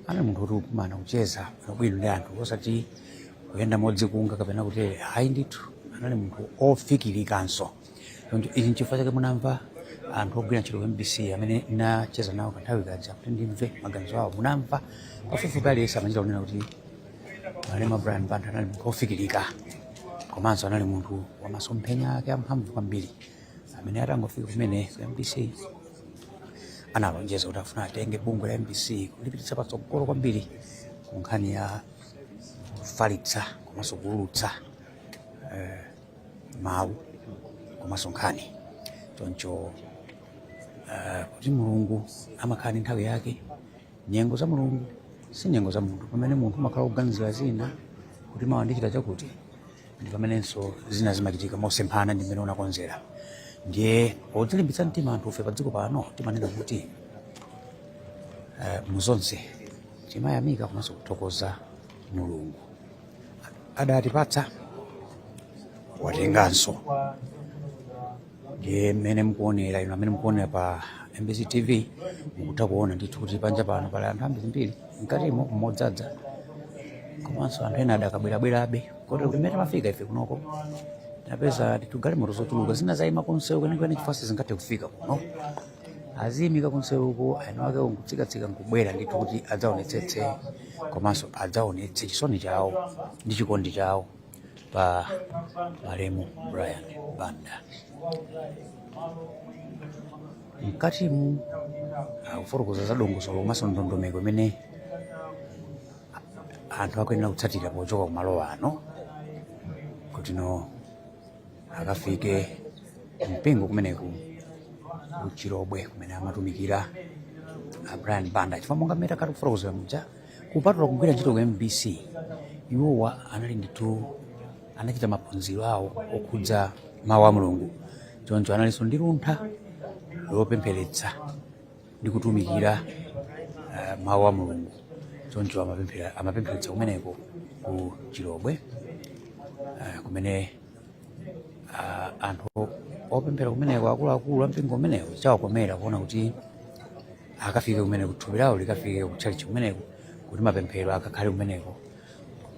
anali munthu woti kukumana, kucheza bwinobwino ndi anthu, osati kuyenda modzikunga kapena kuti ayi. Ndithu anali munthu ofikirikanso. Choncho ichi nchifukwa chake munamva anthu ogwira ntchito ku MBC amene nacheza nawo kanthawi kaja kuti ndimve maganizo awo, munamva pafupifupi aliyense amachita kunena kuti malemu Brian Banda anali munthu ofikirika, komanso anali munthu wamasomphenya ake amphamvu kwambiri, amene atangofika kumene ku MBC analonjeza kuti afuna atenge bungwe la MBC kulipititsa patsogolo kwambiri ku nkhani ya kufalitsa komanso kuwulutsa mawu komanso nkhani. Choncho kuti Mulungu amakhala ndi nthawi yake, nyengo za Mulungu si nyengo za munthu. Pamene munthu umakhala kuganizira zina kuti mawa ndichita chakuti, ndi pamenenso zina zimachitika mosemphana ndi mmene unakonzera. Ndiye podzilimbitsa mtima anthu ife pa dziko pano timanena kuti muzonse timayamika komanso kuthokoza Mulungu. Adatipatsa, watenganso. Ndiye mmene mukuonera inu amene mukuonera pa MBC TV, mukutha kuona ndithu kuti panja pano pali anthu ambirimbiri, mkatimo modzadza, komanso anthu ena adakabwerabwerabe, kotero kuti mmene timafika ife kunoko tinapeza ndithu galimoto zochuluka, zina zayima kunsewu kwenikweni chifukwa sizingathe kufika kuno, aziyimika kunsewuko, eni ake nkutsikatsika nkubwera ndithu kuti adzaonetsetse komanso adzaonetse chisoni chawo ndi chikondi chawo pa malemu Brian Banda. Mkatimu akufotokoza za dongosolo komanso ndondomeko imene anthu akuyenera kutsatira pochoka kumalo ano kuti no akafike mpingo kumeneku ku Chilobwe kumene amatumikira a Brian Banda. Chifukwa monga mmene takhala tikufotokozera muja, kupatula kugwira ntchito ku MBC, iwowa anali ndithu anachita maphunziro awo okhudza mawu a Mulungu. Choncho analinso ndi luntha lopempheretsa ndi kutumikira mawu a Mulungu. Choncho amapempheretsa kumeneko ku Chilobwe, kumene anthu opemphera kumeneko, akuluakulu ampingo kumeneko, chawakomera kuona kuti akafike kumeneko, thupi lawo likafike kutchalitchi kumeneko kuti mapemphero akakhale kumeneko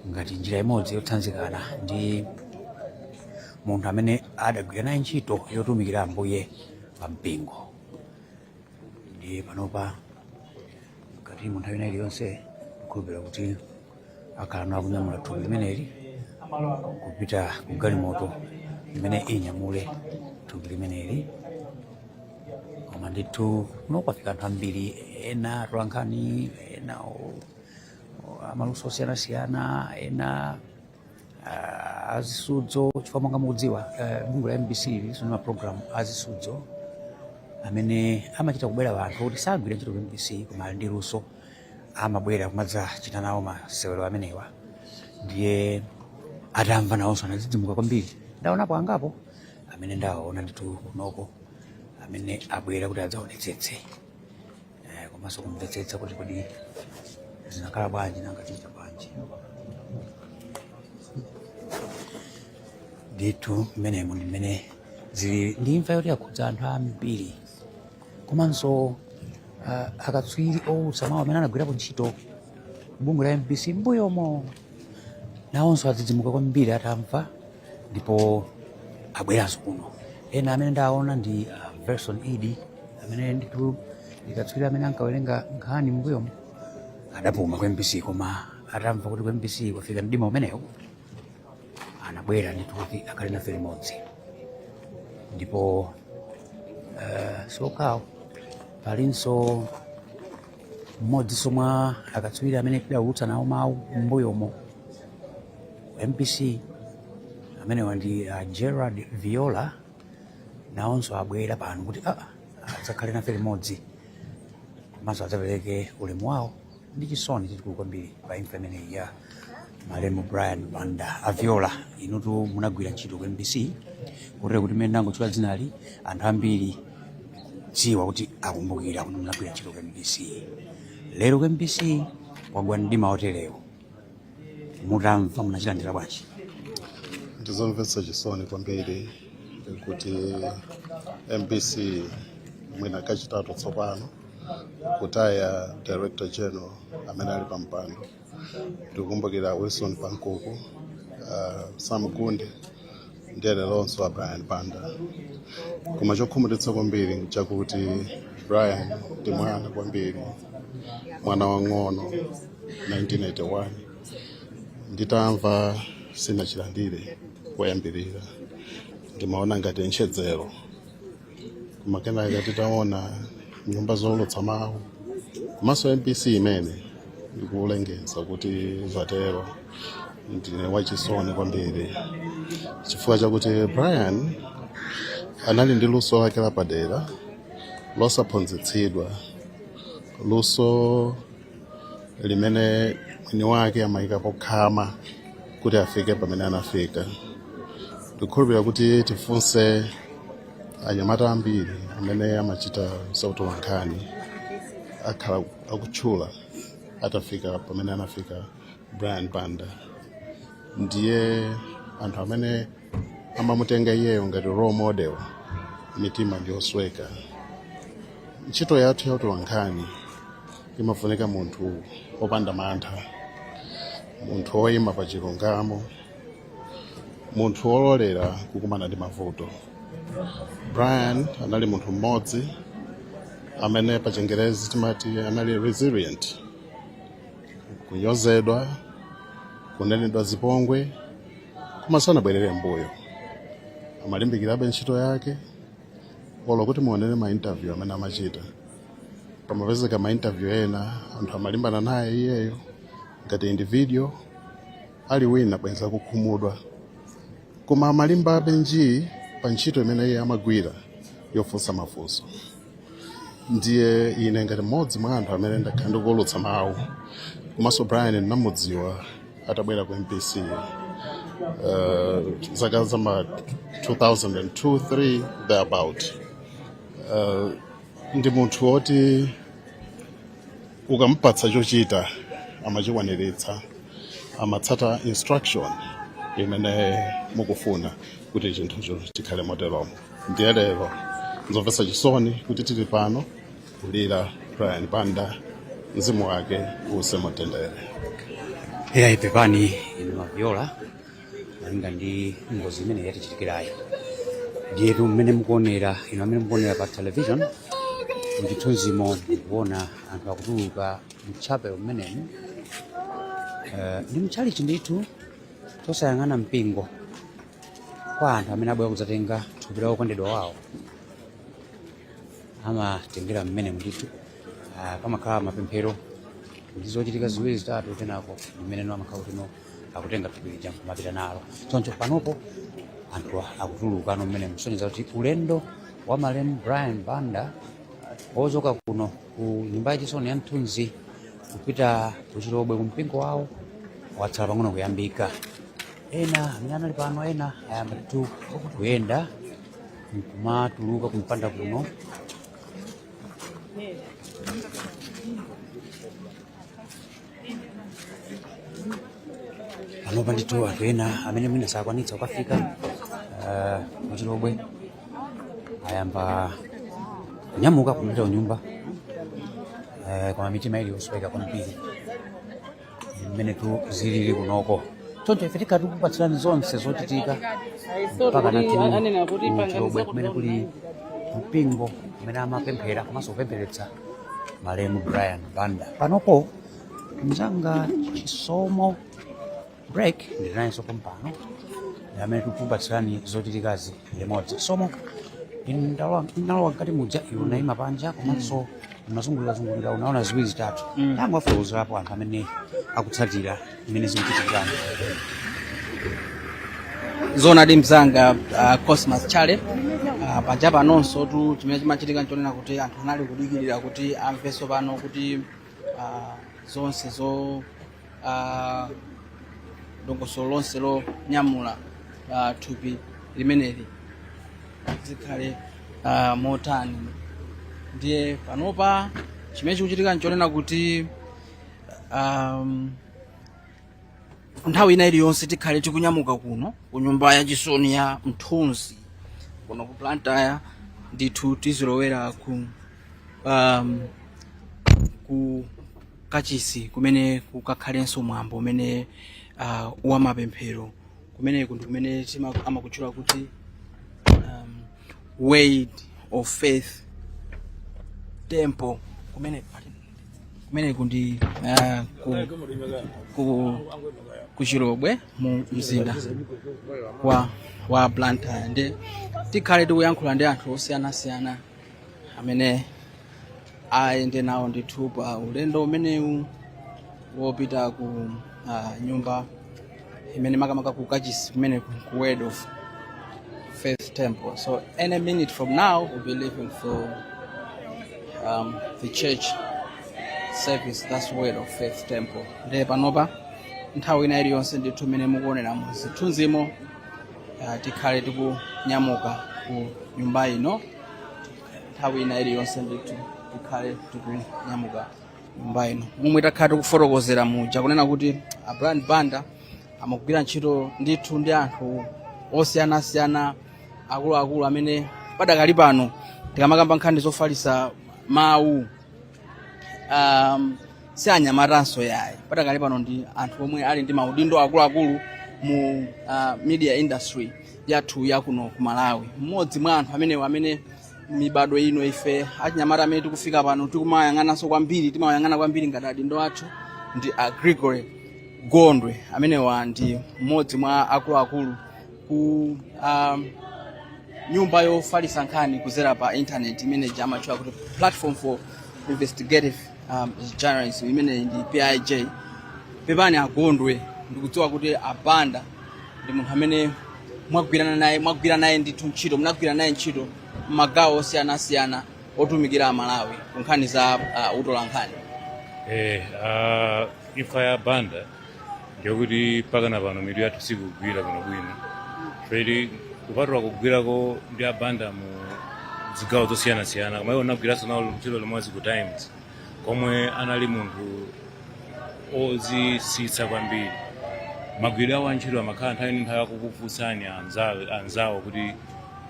ngati njira imodzi yotsanzikana ndi munthu amene adagwira naye ntchito yotumikira Ambuye pa mpingo. Ndiye panopa mkati mu nthawi ina iliyonse kukhulupirira kuti akhala akunyamula thupi limeneli kupita ku galimoto imene inyamule thupi limeneli. Koma ndithu kuno kwafika anthu ambiri, ena atolankhani, ena amaluso osiyanasiyana, ena azisudzo, chifukwa monga mukudziwa bungwe la MBC lilinso ndi mapulogalamu azisudzo amene amachita kubwera anthu kuti sagwira ntchito ku MBC koma ali ndi luso, amabwera kumadzachita nawo masewero amenewa. Ndiye atamva nawonso anadzidzimuka kwambiri. Ndaonapo angapo amene ndawaona ndithu kunoko amene abwera kuti adzaonetsetse komanso kumvetsetsa kuti kodi zinakhala bwanji, nanga tichita bwanji. Ndithu mmenemo ndi mmene zili. Ndi imfa yoti yakhudza anthu ambiri, komanso akatswiri owulutsa mawu amene anagwirapo ntchito bungwe la MBC mbuyomo nawonso adzidzimuka kwambiri atamva ndipo abweranso kuno. Ena amene ndaona ndi Verson Idi, amene ndithu ndi katswiri amene ankawerenga nkhani mbuyomo, adapuma ku MBC, koma atamva kuti ku MBC kwafika mdima umenewu anabwera ndithu kuti akhale nafe limodzi. Ndipo sokhawo, palinso mmodzinso mwa akatswiri amene tidawulutsa nawo mawu m'mbuyomo ku MBC, amenewa ndi Gerard Viola, nawonso abwera pano kuti adzakhale nafe limodzi komanso adzapereke ulemu wawo ndi chisoni chachikulu kwambiri pa imfa imeneyi ya malemu Brian Banda. Aviola, inutu munagwira ntchito ku MBC, kotero kuti mmene ndangotchula dzinali anthu ambiri dziwa kuti akumbukira kuti munagwira ntchito ku MBC. Lero ku MBC kwagwa mdima oterewo, mutamva munachilandira bwanji? Ndizomvetsa chisoni kwambiri kuti MBC mwina kachitatu tsopano kutaya director general amene ali pa mpando. Ndikukumbukira Wilson Pankuku, Sam Gunde, ndiye leronso a Brian Banda. Koma chokhumudwitsa kwambiri nchakuti Brian ndi mwana kwambiri, mwana wang'ono, 1981. Nditamva sinachilandire koyambirira, ndimaona ngati ntchedzero, koma kenaka titaona nyumba zowulutsa mawu komanso MBC imene ikulengeza kuti zatero, ndine wachisoni kwambiri chifukwa chakuti Brian anali ndi luso lake lapadera losaphunzitsidwa, luso limene mwini wake amayikapo khama kuti afike pamene anafika. Ndikukhulupirira kuti tifunse anyamata ambiri amene amachita zautolankhani, akhala akutchula atafika pamene anafika Brian Banda. Ndiye anthu amene amamutenga iyeyo ngati role model, mitima ndiyosweka. Ntchito yathu yautolankhani imafunika munthu wopanda mantha, munthu woyima pa chilungamo, munthu wololera kukumana ndi mavuto. Brian anali munthu mmodzi amene pa Chingerezi timati anali resilient. Kunyozedwa, kunenedwa zipongwe, koma sanabwerere mbuyo, amalimbikirabe ntchito yake. Olo kuti muonere ma interview amene amachita, pamapezeka ma interview ena anthu amalimbana naye iyeyo ngati individual, ali wina bwenza kukhumudwa, koma amalimbabe njii pa ntchito imene iye amagwira yofunsa mafunso. Ndiye ine ngati mmodzi mwa anthu amene ndakhala ndikuwulutsa mawu, komanso Brian ndinamudziwa atabwera ku MBC zaka zama 2002 3 thereabout, ndi munthu woti ukamupatsa chochita amachikwaniritsa, amatsata instruction imene mukufuna kuti chinthucho chikhale moteromo. Ndiye lero nzomvetsa chisoni kuti tili pano kulira Brian Banda, mzimu wake uuse mumtendere. Eya, pepani inu Maviola malinga ndi ngozi imene yatichitikirayi. Ndiyetu mmene mukuonera, inu amene mukuonera pa television, Mchithunzimo ndikuona anthu akutuluka mchapel mmenemu. Ndi mtchalichi ndithu, tosayang'ana mpingo, kwa anthu amene abwera kudzatenga thupi la okondedwa wawo amatengera mmenemu ndithu. Pamakhala mapemphero ndi zochitika ziwiri zitatu, kenako mmeneno amakhala kuti no akutenga thupi lija kumapita nalo. Choncho panopo anthu akutuluka no mmenemu, kusonyeza kuti ulendo wa malemu Brian Banda ochoka kuno ku nyumba yachisoni ya Mthunzi kupita ku Chilobwe ku mpingo wawo watsala pang'ono kuyambika. Ena amene anali pano, ena ayamba ndithu kuyenda nkumatuluka kumpanda kuno. Panopa ndithu anthu ena amene mwina sakwanitsa kukafika ku Chilobwe ayamba kunyamuka kupita kunyumba, koma mitima ili yosweka kwambiri mmenetu zilili kunoko. Choncho ife tikhala tikukupatsirani zonse zochitika mpaka ndithu ku Chilobwe kumene kuli mpingo kumene amapemphera komanso kupempheretsa malemu Brian Banda. Panopo mzanga Chisomo Break ndili nayenso pompano, ndi amene tikukupatsirani zochitikazi limodzi. Somo, ndinalowa mkati muja, iwe unayima panja komanso unazungulirazungulira, unaona ziwiri zitatu. Tangowafotokozerapo anthu amene akutsatira mmene zikuchitikirani. Zoonadi mzanga Cosmas Chale, panja panonso tu chimene chimachitika nchonena kuti anthu anali kudikirira kuti amvenso pano kuti zonse zo dongosolo lonse lonyamula thupi limeneli zikhale motani. Ndiye panopa chimene chikuchitika nchonena kuti nthawi ina iliyonse tikhale tikunyamuka kuno ku nyumba yachisoni ya Mthunzi kuno ku Blantyre ndithu, tizilowera ku kachisi kumene kukakhalenso mwambo umene wa mapemphero. Kumeneku ndi kumene amakutchula kuti Word of Faith Temple. Kumeneku ndi ku Chilobwe mu mzinda wa Blantyre. Ndi tikhale tikuyankhula ndi anthu osiyanasiyana amene ayende nawo ndithu pa ulendo umenewu wopita ku nyumba imene, makamaka ku kachisi kumene ku Word of Faith Temple. So any minute from now we'll be leaving for the church service, that's Word of Faith Temple. Ndiye panopa nthawi ina iliyonse ndithu imene mukuonera mu zithunzimo, tikhale tikunyamuka ku nyumba ino. Nthawi ina iliyonse ndithu tikhale tikunyamuka nyumba ino. Momwe takhala tikufotokozera muja kunena kuti a Brian Banda amagwira ntchito ndithu ndi anthu osiyanasiyana akuluakulu amene padakali pano tikamakamba nkhani zofalitsa mawu si anyamatanso yayi. Padakali pano ndi anthu omwe ali ndi maudindo akuluakulu mu media industry yathu yakuno ku Malawi. Mmodzi mwa anthu amenewo amene mibadwo ino ife achinyamata amene tikufika pano tikumayang'ananso kwambiri, timayang'ana kwambiri ngati adindo athu, ndi a Gregory Gondwe. Amenewa ndi mmodzi mwa akuluakulu ku nyumba yofalitsa nkhani kuzera pa internet imene amatchula kuti Platform for Investigative Journalism, imene ndi PIJ. Pepani agondwe, ndikudziwa kuti abanda ndi munthu amene mwagwirana naye, mwagwira naye ndithu ntchito, munagwira naye ntchito m'magawo osiyanasiyana otumikira Amalawi ku nkhani za utola nkhani. Imfa ya Banda ndiyokuti pakana pano mitu yathu sikugwira bwinobwino. Feri kupatula kugwirako ndi abanda mu zigawo zosiyanasiyana, koma iwo anagwiranso nawo ntchito limodzi ku Times, komwe anali munthu ozitsitsa kwambiri. Magwiridwe awo antchito amakhala nthawi ndi nthawi akukufunsani anzawo kuti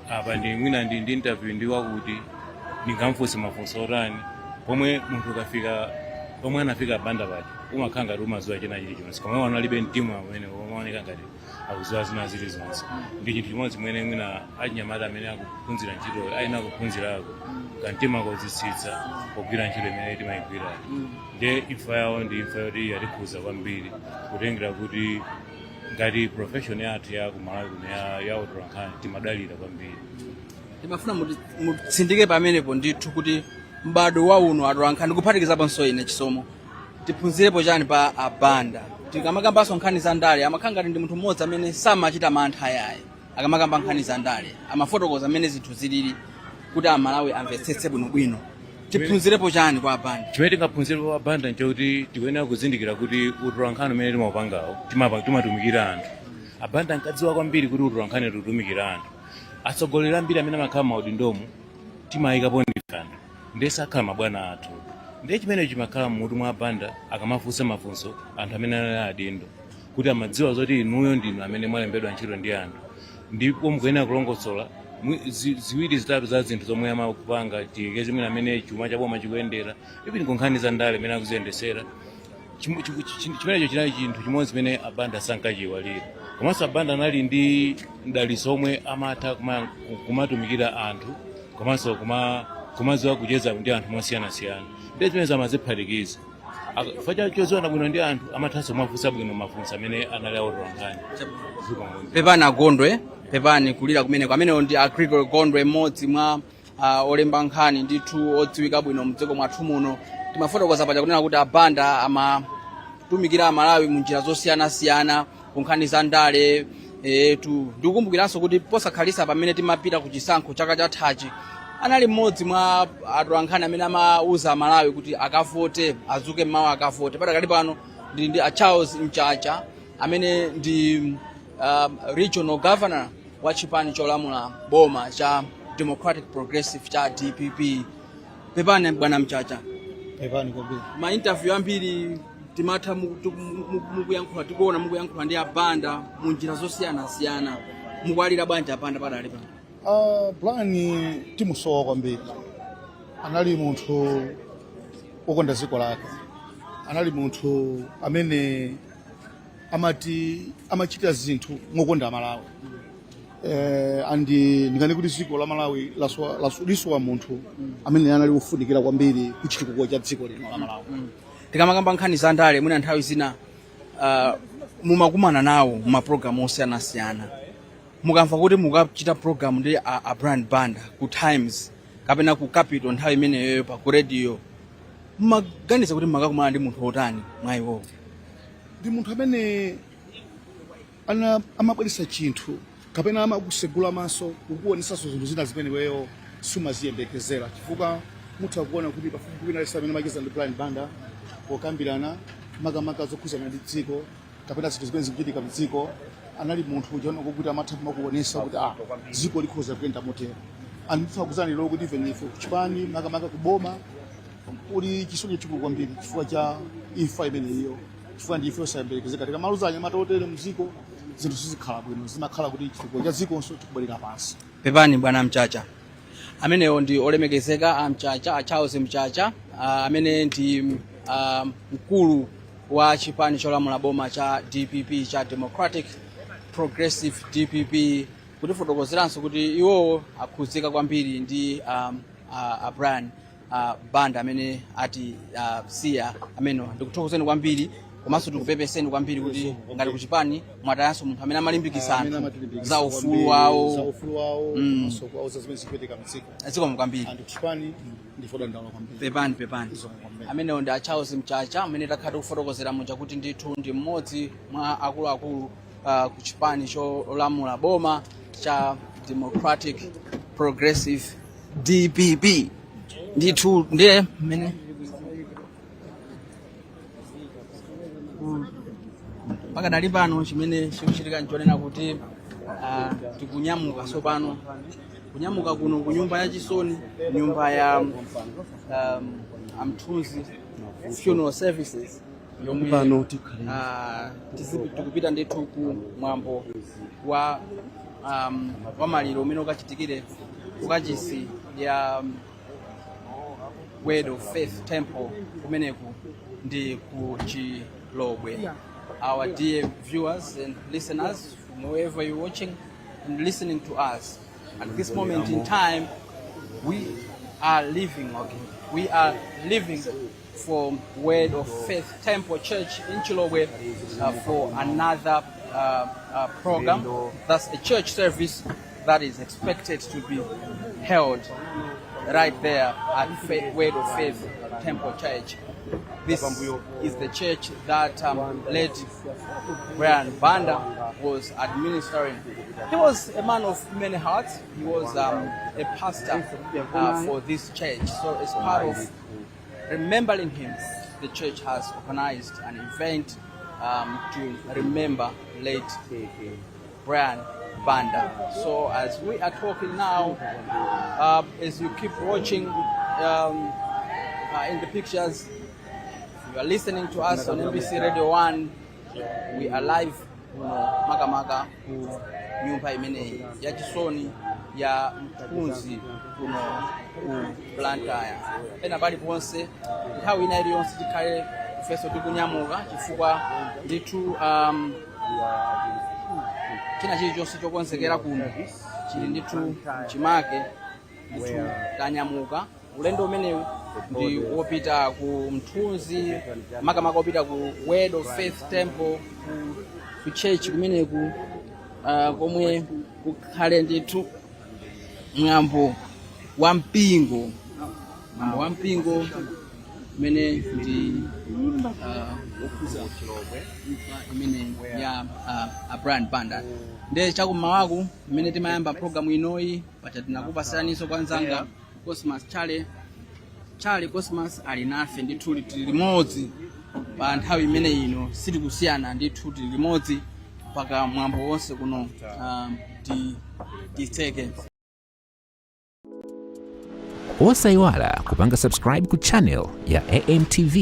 apa ndi mwina ndi interview ndi wakuti ndingamfunse mafunso otani, pomwe munthu ukafika pomwe anafika Banda paja umakhala ngati umadziwa china chilichonse, koma iwo analibe mtima umene umaoneka ngati Akuziwa zina zilizonse. Ndi chinthu chimodzi chimene mwina achinyamata amene akuphunzira ntchitoyo ayenera kuphunzirako, kamtima kodzitsitsa pogwira ntchito imene timayigwirayo. Ndiye imfa yawo ndi imfa yoti yatikhuza kwambiri, kutengera kuti ngati profession yathu ya kumalawi kuno ya utolankhani timadalira kwambiri. Ndimafuna mutsindike pamenepo ndithu kuti m'bado wa uno atolankhani, kuphatikizaponso ine Chisomo, tiphunzirepo chani pa Abanda. Tikamakambanso nkhani za ndale, amakhala ngati ndi munthu mmodzi amene samachita mantha yayi. Akamakamba nkhani za ndale amafotokoza mmene zinthu zilili kuti Amalawi amvetsetse bwinobwino. Tiphunzirepo chani kwa Abanda? Chimene tingaphunzire kwa Abanda nchokuti tikuyenera kuzindikira kuti utolankhani umene timaupangawo timatumikira anthu. Abanda ankadziwa kwambiri kuti utolankhani tikutumikira anthu. Atsogoleri ambiri amene amakhala m'maudindomu timayikapo ndife anthu, ndiye sakhala mabwana athu. Ndiye chimenecho chimakhala mmutu mwa Abanda akamafunsa mafunso anthu amene anali adindo, kuti amadziwa zoti inuyo ndinu amene mwalembedwa ntchito ndi anthu ndipo mukuyenera kulongosola ziwiri zitatu za zinthu zomwe amakupanga, tiyekeze mwina amene chuma cha boma chikuyendera, even ku nkhani za ndale amene akuziyendesera. Chimenecho chinali chinthu chimodzi chimene Abanda sankachiyiwalira. Komanso Abanda anali ndi mdalitso omwe amatha kumatumikira anthu komanso kumadziwa kucheza ndi anthu mosiyanasiyana. Ndiye zimenezo amaziphatikiza. Chifukwa chodziwana bwino ndi anthu, amathanso kumafunsa bwino mafunso amene anali autolankhani. Pepani Agondwe, pepani kulira kumeneko. Amenewo ndi a Gregory Gondwe, mmodzi mwa olemba nkhani ndithu odziwika bwino mdziko mwathu muno. Timafotokoza paja kunena kuti Abanda amatumikira Amalawi mu njira zosiyanasiyana ku nkhani za ndale etu. Ndikukumbukiranso kuti posakhalisa pamene timapita ku chisankho chaka chathachi, anali mmodzi mwa atolankhani amene amauza Amalawi kuti akavote, azuke mmawa akavote. Padakali pano ndili ndi a Charles Mchacha amene ndi regional governor wa chipani cholamula boma cha Democratic Progressive cha DPP. Pepani bwana Mchacha. Pepani kwambiri. Ma interview ambiri timatha mukuyankhula, tikuona mukuyankhula ndi Abanda mu njira zosiyanasiyana. Mukuwalira bwanji Abanda padali pano? Brian timusowa kwambiri. Anali munthu wokonda dziko lake, anali munthu amene amati amachita zinthu mokonda Malawi, and ndingati kuti dziko la Malawi lisowa munthu amene anali wofunikira kwambiri kuchitukuko cha dziko lino la Malawi. Tikamakamba nkhani za ndale, mwina nthawi zina mumakumana nawo mumapulogalamu osiyanasiyana. Mukamva kuti mukachita program ndi a Brian Banda ku Times kapena ku Capital nthawi imeneyoyo pa ku radio, mumaganiza kuti mumakakumana ndi munthu wotani mwa iwowo? Ndi munthu amene amabweretsa chinthu kapena amakusegula maso, kukuonesanso zinthu zina zimene iweyo sumaziyembekezera, chifukwa mutha kuona kuti pafupifupi aliyense amene amacheza ndi Brian Banda pokambirana makamaka zokhuzana ndi dziko kapena zinthu zimene zikuchitika mdziko, anali munthu uja kuti amatha kumakuonesa kuti dziko likhoza kuyenda motero. And nditha kuuzani lero kuti even ife kuchipani, makamaka kuboma, kuli chisoni chachikulu kwambiri chifukwa cha imfa imeneyiyo, chifukwa ndi imfa yosayembekezeka. Tikamaluza anyamata otere mdziko, zinthu sizikhala bwino, zimakhala kuti chitukuko cha dzikonso chikubwerera pansi. Pepani bwana Mchacha. Amenewo ndi olemekezeka a Mchacha, a Charles Mchacha, amene ndi mkulu wa chipani cholamula boma cha DPP, cha Democratic Progressive DPP, kutifotokozeranso kuti iwowo akhudzika kwambiri ndi a Brian Banda amene ati siya amenewa. Ndikuthokozeni kwambiri komanso tikupepeseni kwambiri kuti ngati kuchipani mwatayanso munthu amene amalimbikitsa Amene anthu amatilimbikiza za ufulu kwambiri, wawo, za ufulu wawo, komanso kuwauza zimene zikuchitika mdziko. Zikomo kwambiri. Anthu kuchipani ndife odandaula kwambiri. Pepani, pepani. Zikomo kwambiri. Amenewo ndi a Charles Mchacha amene takhala tikufotokozera muja kuti ndithu ndi mmodzi mwa akuluakulu ku chipani cholamula boma cha Democratic Progressive DPP. Ndithu ndiye mmene pakadali pano chimene chikuchitika nchonena kuti tikunyamuka tsopano, kunyamuka kuno ku nyumba ya chisoni, nyumba ya Amthunzi Funeral Services yomwe Pano tikupita ndithu ku mwambo wa maliro umene ukachitikire ku kachisi ya Word of Faith Temple kumeneku ndi ku Chilobwe. Our dear viewers and listeners, from wherever you're watching and listening to us. At this moment in time, we are leaving, okay? We are leaving for Word of Faith Temple Church in Chilobwe for another program. That's a church service that is expected to be held right there at Word of Faith Temple Church. This is the church that late Brian Banda was administering. He was a man of many hearts. He was a pastor for this church. So, as part of remembering him, the church has organized an event to remember late Brian Banda. So, as we are talking now, as you keep watching in the pictures, you are listening to us on MBC Radio 1. We are live kuno, makamaka ku nyumba imeneyi yachisoni ya Mthunzi kuno ku Blantyre. Pena paliponse, nthawi ina iliyonse tikhale ifenso tikunyamuka, chifukwa ndithu china chilichonse chokonzekera kuno chili ndithu chimake. Ndithu tanyamuka, ulendo umenewu ndi wopita ku Mthunzi, makamaka wopita ku Word of Faith Temple, ku church kumeneku komwe kukhale ndithu mwambo wa mpingo, mwambo wa mpingo umene ndi wokhuza imfa imene ya a Brian Banda. Ndiye chakummawaku mmene timayamba program inoyi pacha, tinakupasiraninso kwa nzanga Cosmas Chale. Chale Cosmas ali nafe ndithu, tili limodzi pa nthawi imene ino, sitikusiyana ndithu, tili limodzi mpaka mwambo wonse kuno titseke. Osayiwala kupanga subscribe ku channel ya AMTV.